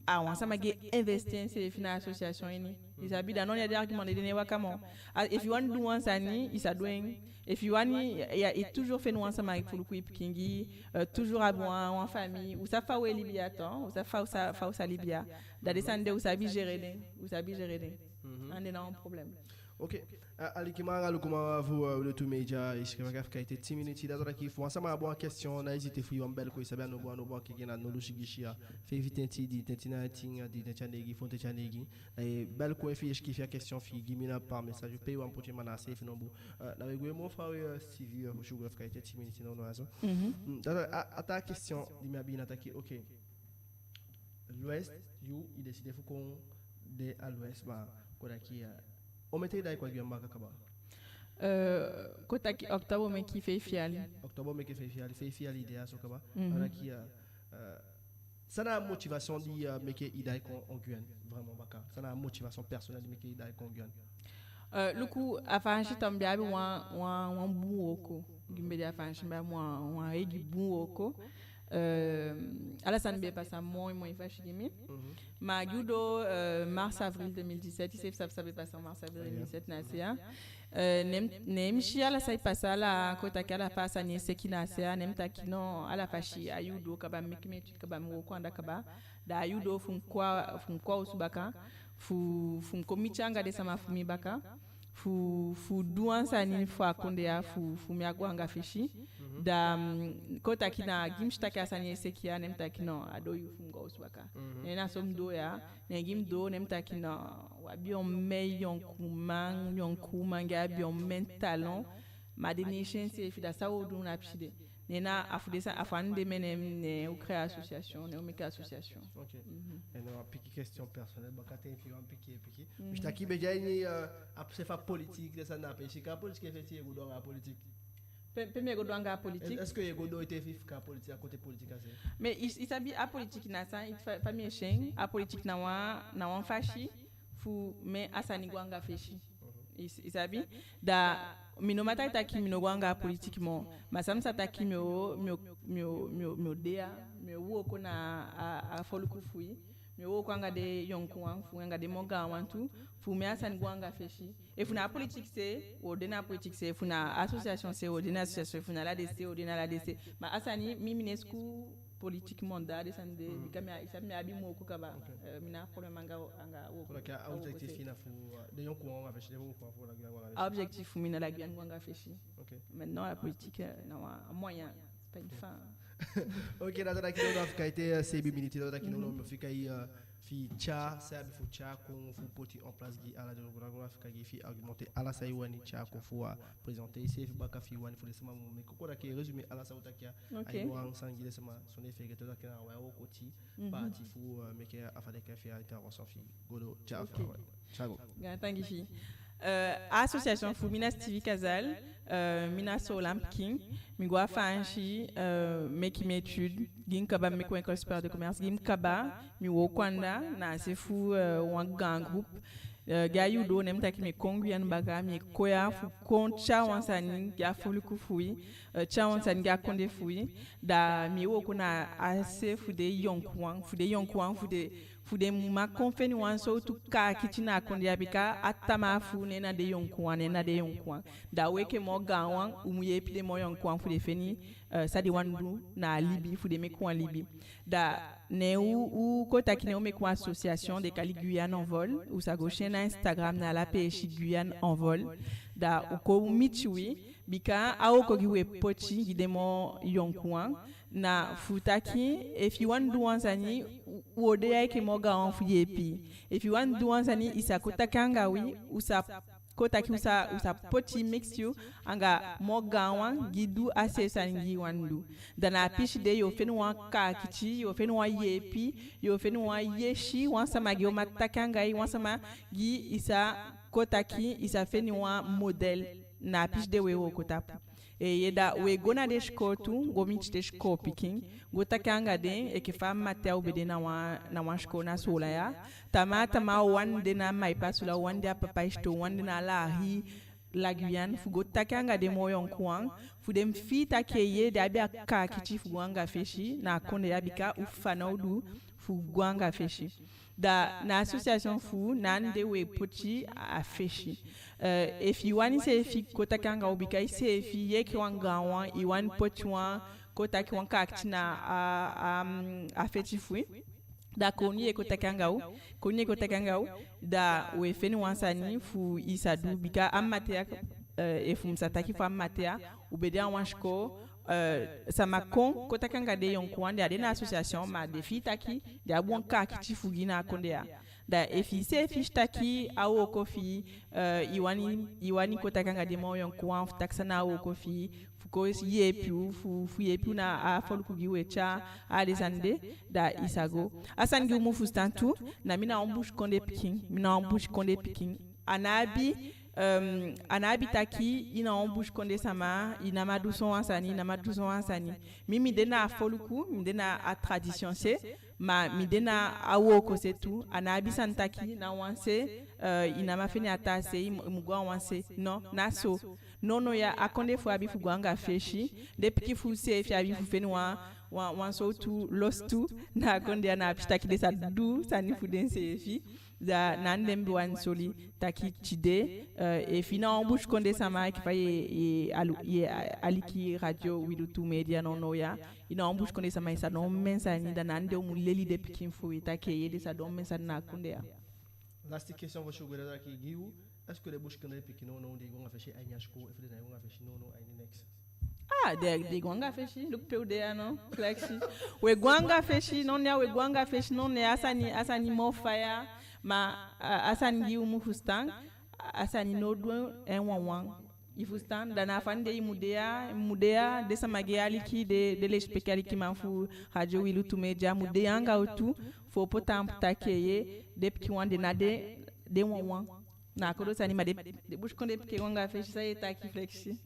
a wan sama di e investi enseefi na association ini. I sabi, da now ya den argument de ná e waka moo. A, efi i wani du wan sani, i sa du en. Efi i wani, ya, i toujours feni wan sama fu luku i pikin gi, euh, toujours abi wan, wan famille. U sabi fa we libi ya, tan, u sabi fa u sa, fa u sa libi ya. Da den sani de u sabi gérer den, u sabi gérer den. Mhm. Ande na wan problème. Ok. A, alikiman anga lukuman fu, euh, Lutu Media, i si enke fa i e taki, tin miniti, da so taki efu wan sama abi wan question, ná hésiter fu i wani bel kon, i sabi, a nombo, a nombo, a keke na nulu sigisi a, feifi tenti, di tenti na tin, di tenti a neigi, fo tenti a neigi. Na i e bel kon efi i e sikiifi a question fi i gi mi na par message, pe i wani poti en, ma na a seefi nombo. Euh, na we gwe moo fa we, euh, Stevie, euh, Rochou, enke fa i e taki, tin miniti, non, non, a so. Mhm. Mm, da so a, a taa question di mi abi na taki, ok. L'Ouest, yu, i décider fu kon de a l'Ouest, ma kon taki, euh, omen ten i daai kon a Guyane baka kaba? Euh, kon taki octobre o meke feifi yali. Octobre o meke feifi yali, feifi yali i de a so kaba. Mhm. Kon taki, euh, euh, san na a motivation di, euh, meke i daai kon a Guyane, vraiment baka? San na a motivation personnelle di meke i daai kon a Guyane? Euh, luku, a Faansi tan, mi be abi wan, wan, wan bun wooko. Di mi be de a Faansi, mi be abi wan, wan eigi bun wooko. Euh, ala sani be pasa moi, moi fasi gi mi. Mhm. Ma di u doo, euh, mars, avril deux mille dix-sept, iseefi sabi san be pasa mars, avril deux mille dix-sept na a se ya. Euh, ne mi, ne mi si ala san e pasa, ala, kon taki ala fa a sani e seki na a se ya, ne mi taki non, ala fasi, a yuu doo kaba, mi meke mi étude kaba, mi wooko anda kaba. Da a yuu doo fu mi kon a, fu mi kon a osu baka, fu, fu mi kon miti anga den sama fu mi baka, fu, fu du wan sani fu a kondee ya, fu, fu mi á go anga fesi. Mhm. Da, mm, kon taki na, di mi si taki a sani e seki ya, ne mi taki non, a doo yuu fu mi go a osu baka. Mhm. Ne na so mi doo ya, ne di mi doo, ne mi taki non, u abi omen yonkuman, yonkuman di abi omen talent, ma den ná e si enseefi, da san wo du na a pisi de? Ne na a fu den sa, a fu ande mi, ne, ne u créer association, ne u meke association. Ok. Mhm. En na wan pikin question personnelle, baka ten fi wan pikin, pikin. Mhm. Mi si taki i be de a ini, euh, a seefi a politique, den sani na a pe, i si ka politique e feti, i e go doo anga politique? Pe, pe mi e go doo anga a politique. Est-ce que i e go doo ete fi i fika a politique, a côté politique a se? Mais i, i sabi a politique na san, i fa, fa mi e si en, a politique na wan, na wan fasi fu meke a sani go anga fesi. I, i sabi? Da mi no man taki taki mi no go anga a politique moo. Ma san mi sa taki, mi o, mi o, mi o, mi o, mi o de ya, mi o wooko na a, a foluku fu wi. Mi o wooko anga den yonkuwan fu wi, anga den moo gaanwan tu, fu meke a sani go anga fesi. Efu na a politique se, wo de na a politique se, efu na association se, wo de na association, efu na l'A D C, wo de na l'A D C. Ma a sani, mi, mi ná e suku politique moo, da den sani de, bika mi a, i sabi, mi abi wooko kaba. Eh, mi ná a problème anga, anga wooko. Kon taki a objectif fi i na fu, eh, den yonkuwan go anga fesi, den yonkuwan fu la Guyane go anga fesi. A objectif fu mi na la Guyane go anga fesi. Ok. Maintenant, la politique, eh, na wan moyen, c'est pas une fin. Ok, na dati, a fika ete, eh, seibin miniti, na dati, no, no, mi fika i, eh, fi i tyai san i abi fu tyai kon fu poti en place gi ala den, na dati, a fika gi i fi i argumenter ala san i wani tyai kon fu, eh, présenter iseefi baka fi i wani fu den sama mu meke, kon taki, résumé ala san u taki ya. Ok. Ai wan sani gi den sama, sondee fegete taki na wan wooko ti, parti fu, eh, meke a fa den kan fi a intervention fi i go doo tyai. Ok. Tyai go. Gaantangi fi i. Eh, association fu mi na Stevie Casal, eh, mi na Soolan pikin, mi go a Faansi, eh, meke mi étude, di mi kaba mi meke wan école supérieure de commerce, di mi kaba, mi wooko anda na a se fu, eh, wan gaan groupe. Eh, di a yuu doo, ne mi taki mi e kon Guyane baka, mi e kon ya fu kon tyai wan sani gi a foluku fu wi, eh, tyai wan sani gi a kondee fu wi. Da mi e wooko na a se fu den yonkuwan, fu den yonkuwan, fu den, fu den mu man kon feni wan sowtu kaakiti na a kondee ya, bika a tamaa fu u ne na den yonkuwan, ne na den yonkuwan. Da u enke moo gaanwan, u mu yeepi den moo yonkuwan fu den feni, eh, san den wani du na a libi, fu den meke wan libi. Da ne u, u kon taki ne u meke wan association den e kai Guyane Envol. U sa go si en na Instagram, na ala peesi, Guyane Envol. Da u kon miti wi, bika a wooko di u e poti gi den moo yonkuwan na fu taki, efi i wani du wan sani, u, u o de ya enke moo gaanwan fu yeepi i. Efi i wani du wan sani, i sa kon taki anga wi, u sa kon taki, u sa, u sa poti mix yu anga moo gaanwan di du a seefi sani di i wani du. Da na a pisi de yu o feni wan kaakiti, yu o feni wan yeepi, yu o feni wan yesi, wan sama di o man taki anga i, wan sama di i sa kon taki, i sa feni wan modèle. Na a pisi de u e wooko tapu. Eeye, da u e go na den sikoo tu, go miti den sikoo pikin, go taki anga den, enke fa mamanten ya u be de na wan, na wan sikoo na Soolan ya. Tamaa, tamaa u wani de na Maripasoula, u wani de a Papaïchton, u wani de na ala a hii la Guyane, fu go taki anga den moo yonkuwan, fu den fii taki eeye, den abi a kaakiti fu go anga fesi na a kondee ya, bika u fanowdu fu go anga fesi. Da na association fu u, na ande u e poti a fesi. Eh, efi i wani seefi kon taki anga u, bika iseefi i enke wan gaanwan, i wani poti wan, kon taki, wan kaakiti na a, a, a feti fu wi, da kownu i e kon taki anga u, kownu i e kon taki anga u, da u e feni wan sani fu i sa du, bika a mamanten ya, eh, efu mi sa taki fu a mamanten ya, u be de a wan sikoo, eh, sama kon, kon taki anga den yonkuwan, den á de na association, ma den fii taki den abi wan kaakiti fu gi na a kondee ya. Da efi iseefi si taki a wooko fi i, eh, i wani, i wani kon taki anga den moo yonkuwan fu taki san na a wooko fi i, fu kon yeepi u, fu, fu yeepi u na a foluku di u e tyai, a den sani de, da i sa go. A sani di u mu fusutan tu, na mi na wan busikondee pikin, mi na wan busikondee pikin. A ná abi, eh, a ná abi taki i na wan busikondee sama, i ná man du sowan sani, i ná man du sowan sani. Mi, mi de na a foluku, mi de na a tradition se, ma mi de na a wooko se tu. A ná abi sani taki na wan se, eh, i ná man feni a taa se, i mu, i mu go a wan se. No, ná so. Nownow ya a kondee fu u abi fu go anga fesi. Den pikin fu u seefi abi fu feni wan, wan, wan sowtu lostu na a kondee ya, na a pisi taki den sa du sani fu denseefi. Da na ande mi be wani soi taki tide, eh, efi i na wan busikondee sama, enke fa i e, i e alu-, i e a-, aliki Radio Wi Lutu Media nownow ya, i na wan busikondee sama, i sa du omen sani, da na ande u mu leli den pikin fu wi taki eeye, den sa du omen sani na a kondee ya. Lasiti question fosi u go, da taki gi u, est-ce que den busikondee pikin nownow den e go anga fesi a ini a sikoo, efu den ná e go anga fesi nownow a ini neks? Ah, den, den e go anga fesi, luku pe u de ya now, Flexi. U e go anga fesi, nownow ya u e go anga fesi, nownow ya a sani, a sani moo faya, ma a, a sani di u mu fusutan, a sani ná o du en wanwan. I fusutan, da na a fasi de i mu de ya, i mu de ya, den sama di e aliki, den, den lesipeki alikiman fu Radio Wi Lutu Media, mu de ya anga u tu, fu opo taampu taki eeye, den pikin wan den ná de, den wanwan. Na a kodo sani, ma den, den busikondee pikin e go anga fesi, san i e taki, Flexi?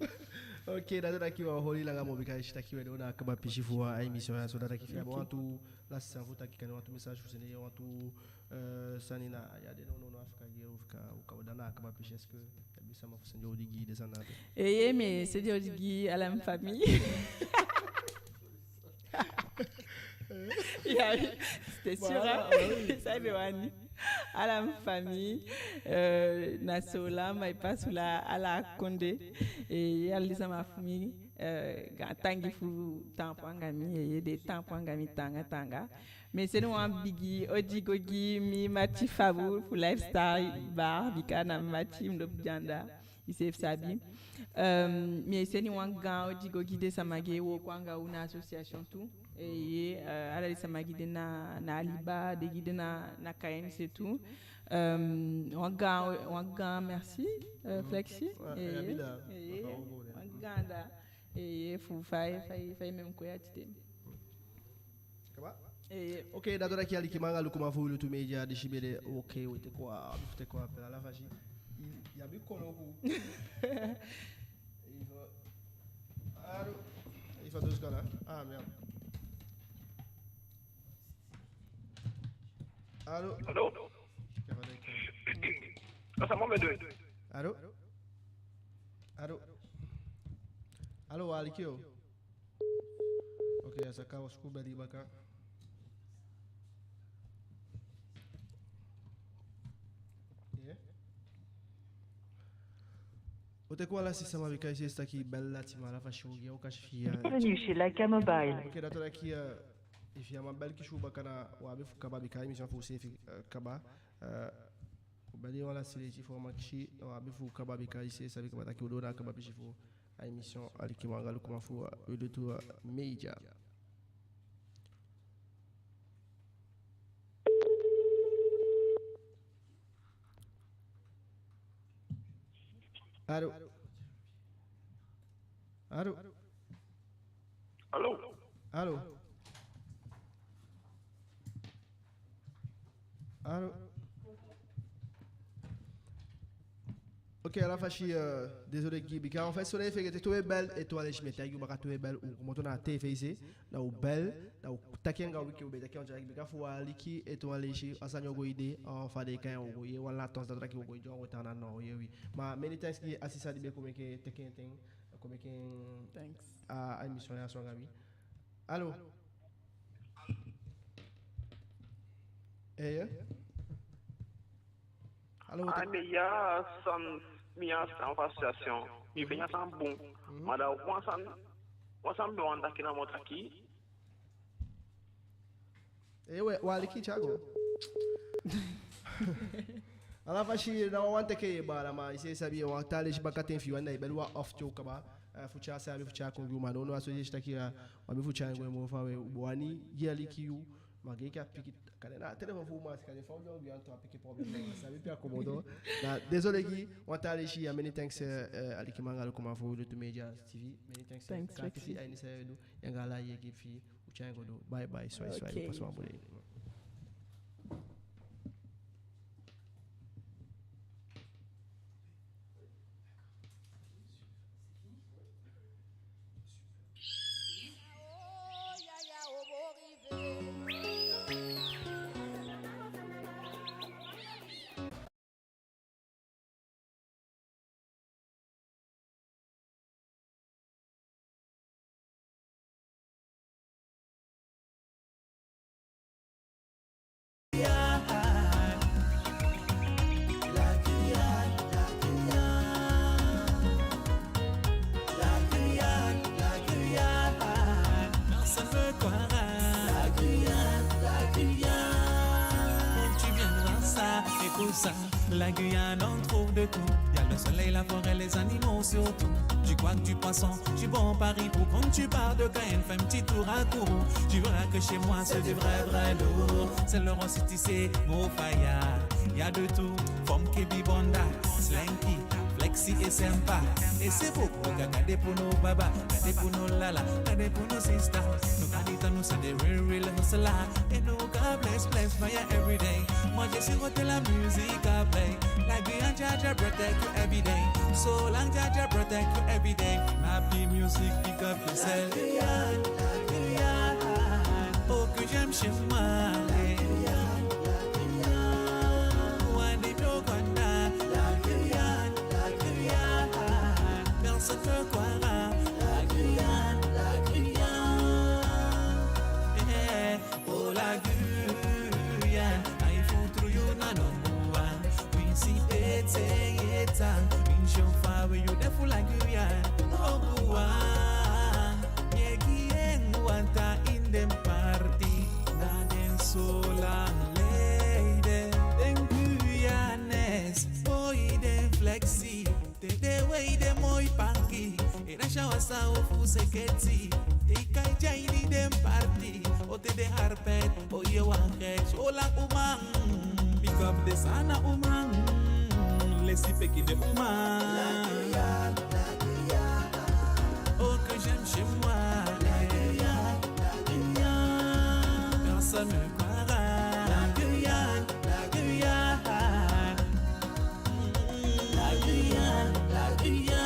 Ok, da dati taki wi á holi langa moo, bika i si taki wi e doo na a kaba pisi fu a émission ya. So da dati taki efi i abi wantu lasi sani fu taki, kande wantu message fu sende, wantu, eh, sani, na ya de. No, no, no, a fika gi u, fika u kaba, da na a kaba pisi, est-ce que i abi sama fu sende odi gi den sani na ape? Eeye, mi e sende odi gi ala mi famii. Ya, c'était sûr, hein? Voilà, oui. San i be wani. Ala mi famii, euh, na Soolan, Maipasula, ala kondee, eh, ala den sama fu mi, euh, gaantangi fu taampu anga mi, eh, den taampu anga mi taanga taanga. Mi e sende wan bigi odi go gi mi mati Fabu fu Lifestyle Bar, bika na mi mati, mi lobi den anda. I seefi sabi. Euh, mi e sende wan gaan odi go gi den sama di e wooko anga u na association tu. Eeye, euh, ala den sama di de na, na Aliba, den di de na, na Cayenne, c'est tout. Euh, wan gaan, wan gaan merci, euh, Flexi. Ouais, eeye, eeye, wan gaan da. Eeye, fu fa i, fa i, fa i meke u kon ya tide. Kaba? Eh. Ok, da dati taki alikiman anga lukuman fu Wi Lutu Media, disi be de, ok, wi teke wan, wi teke wan appel, ala fasi. I, i abi koloku. Ifa. Allô? Ifa, deux secondes, hein? Ah, merde. Allô? Allô? Allô? Allô? Allô, aliki yo. Ok, a saka, u o suku beli baka. Yeah. U teke wan lasi sama, bika i si taki bel lati, ma ala fasi u o gi a okasi fi i. Bienvenue chez Laika Mobile. Ok, da dati taki, euh, efi i á man bel, kisi u baka, na u abi fu kaba, bika émission fu u seefi, euh, kaba. Euh, u beli wan lasi leisi fu u man kisi, na u abi fu kaba, bika i seefi sabi kaba taki u doo na a kaba pisi fu a émission, alikiman anga lukuman fu, euh, Wi Lutu, euh, Media. Allô? Allô? Allô? Allô? Allô? Ok, ala fasi, euh, désolé gi, bika en fait, so na i fegete, te u e bel, étoile, si mi e taigi u baka, te u e bel, u komoto na a tv se, na u bel, na u taki anga wi, ke u be taki anga wi, bika fu u aliki, étoile, si a sani o go ede, en fait, den e kai en, u o go yee wan latence, da dati taki u o go yee, u o tan na, no, u o yee wi. Ma many thanks gi a sisa di be kon meke, teke en ten, kon meke a, a émission ya so anga wi. Allô? Eeye. Allô, ah, mi yee san, mi yee san fu association. Mi be yee san bun. Mhm. Ma da wan san, wan san mi be wani taki namo taki. Eeye, u aliki, Thiago. Ala fasi na wan wan teke, baala, ma i seefi sabi, wan taa leisi bakaten fi i wani, da i beli wan ofu te u kaba, eh, fu tyai a sani, fu tyai kon gi u, ma nownow a so i si taki, eh, u abi fu tyai en go moo faawe, u be wani gi aliki yu, ma gei ke a piki, kande na telefon fu u, ma kande fa u di u be wani tu, a piki problème, ma sabi pe a komoto. Na désolé gi, wan taa leisi, a many thanks, eh, eh, alikiman anga lukuman fu Wi Lutu Media T V, many thanks, eh, thanks, Flexi. Kisi a ini san i du, yu anga ala i e gi fi i. U tyai en go doo. Bye bye, swai, swai, ok. Pasa wan bun dei. La Guyane, on trouve de tout. Il y a le soleil, la forêt, les animaux surtout. Du quack, du poisson, du bon Paris. Pour quand tu pars de Cayenne, fais un petit tour à Kourou. Tu verras que chez moi, c'est du vrai, vrai lourd. C'est le Roi City, c'est Mofaya. Il y a de tout. Femme qui bibonda, slinky, Flexi et sympa. Et c'est beau, regarde, gade pour nos baba, gade pour nos lala, gade pour nos sisters. Nous, Canita, nous, c'est des real, real hustlers. Et nous, God bless, bless, fire every day. Moi, je suis de la musique à play. La Guyane, Jah Jah protect you every day. So long, Jah Jah protect you every day. Ma Musique, big up yourself. La Guyane, la Guyane. Oh, que j'aime chez moi. La Guyane, la Guyane. Wande Biokwanda. La Guyane, la Guyane. Personne ne croira. La Guyane, la Guyane. Eh. Oh, la Guyane, ai futuru yu na number one. Winsi ete yeta, winsi on fa we yu de fu la Guyane. Number one, ye gi en wanta in den parti, na den so lang leden. Den Guyanese, boi den flexi. Te den wei den moi panki, e na sawasa ofu seketi. Te i kai den a ini den parti, o te den harpet, o ye wan gek. Sola uman, big up den Saanan uman. Lesipeki den uman. La Guyane, la Guyane. Oh, que j'aime chez moi. La Guyane, la Guyane. Personne ne croira. La Guyane, la Guyane. La Guyane, la Guyane.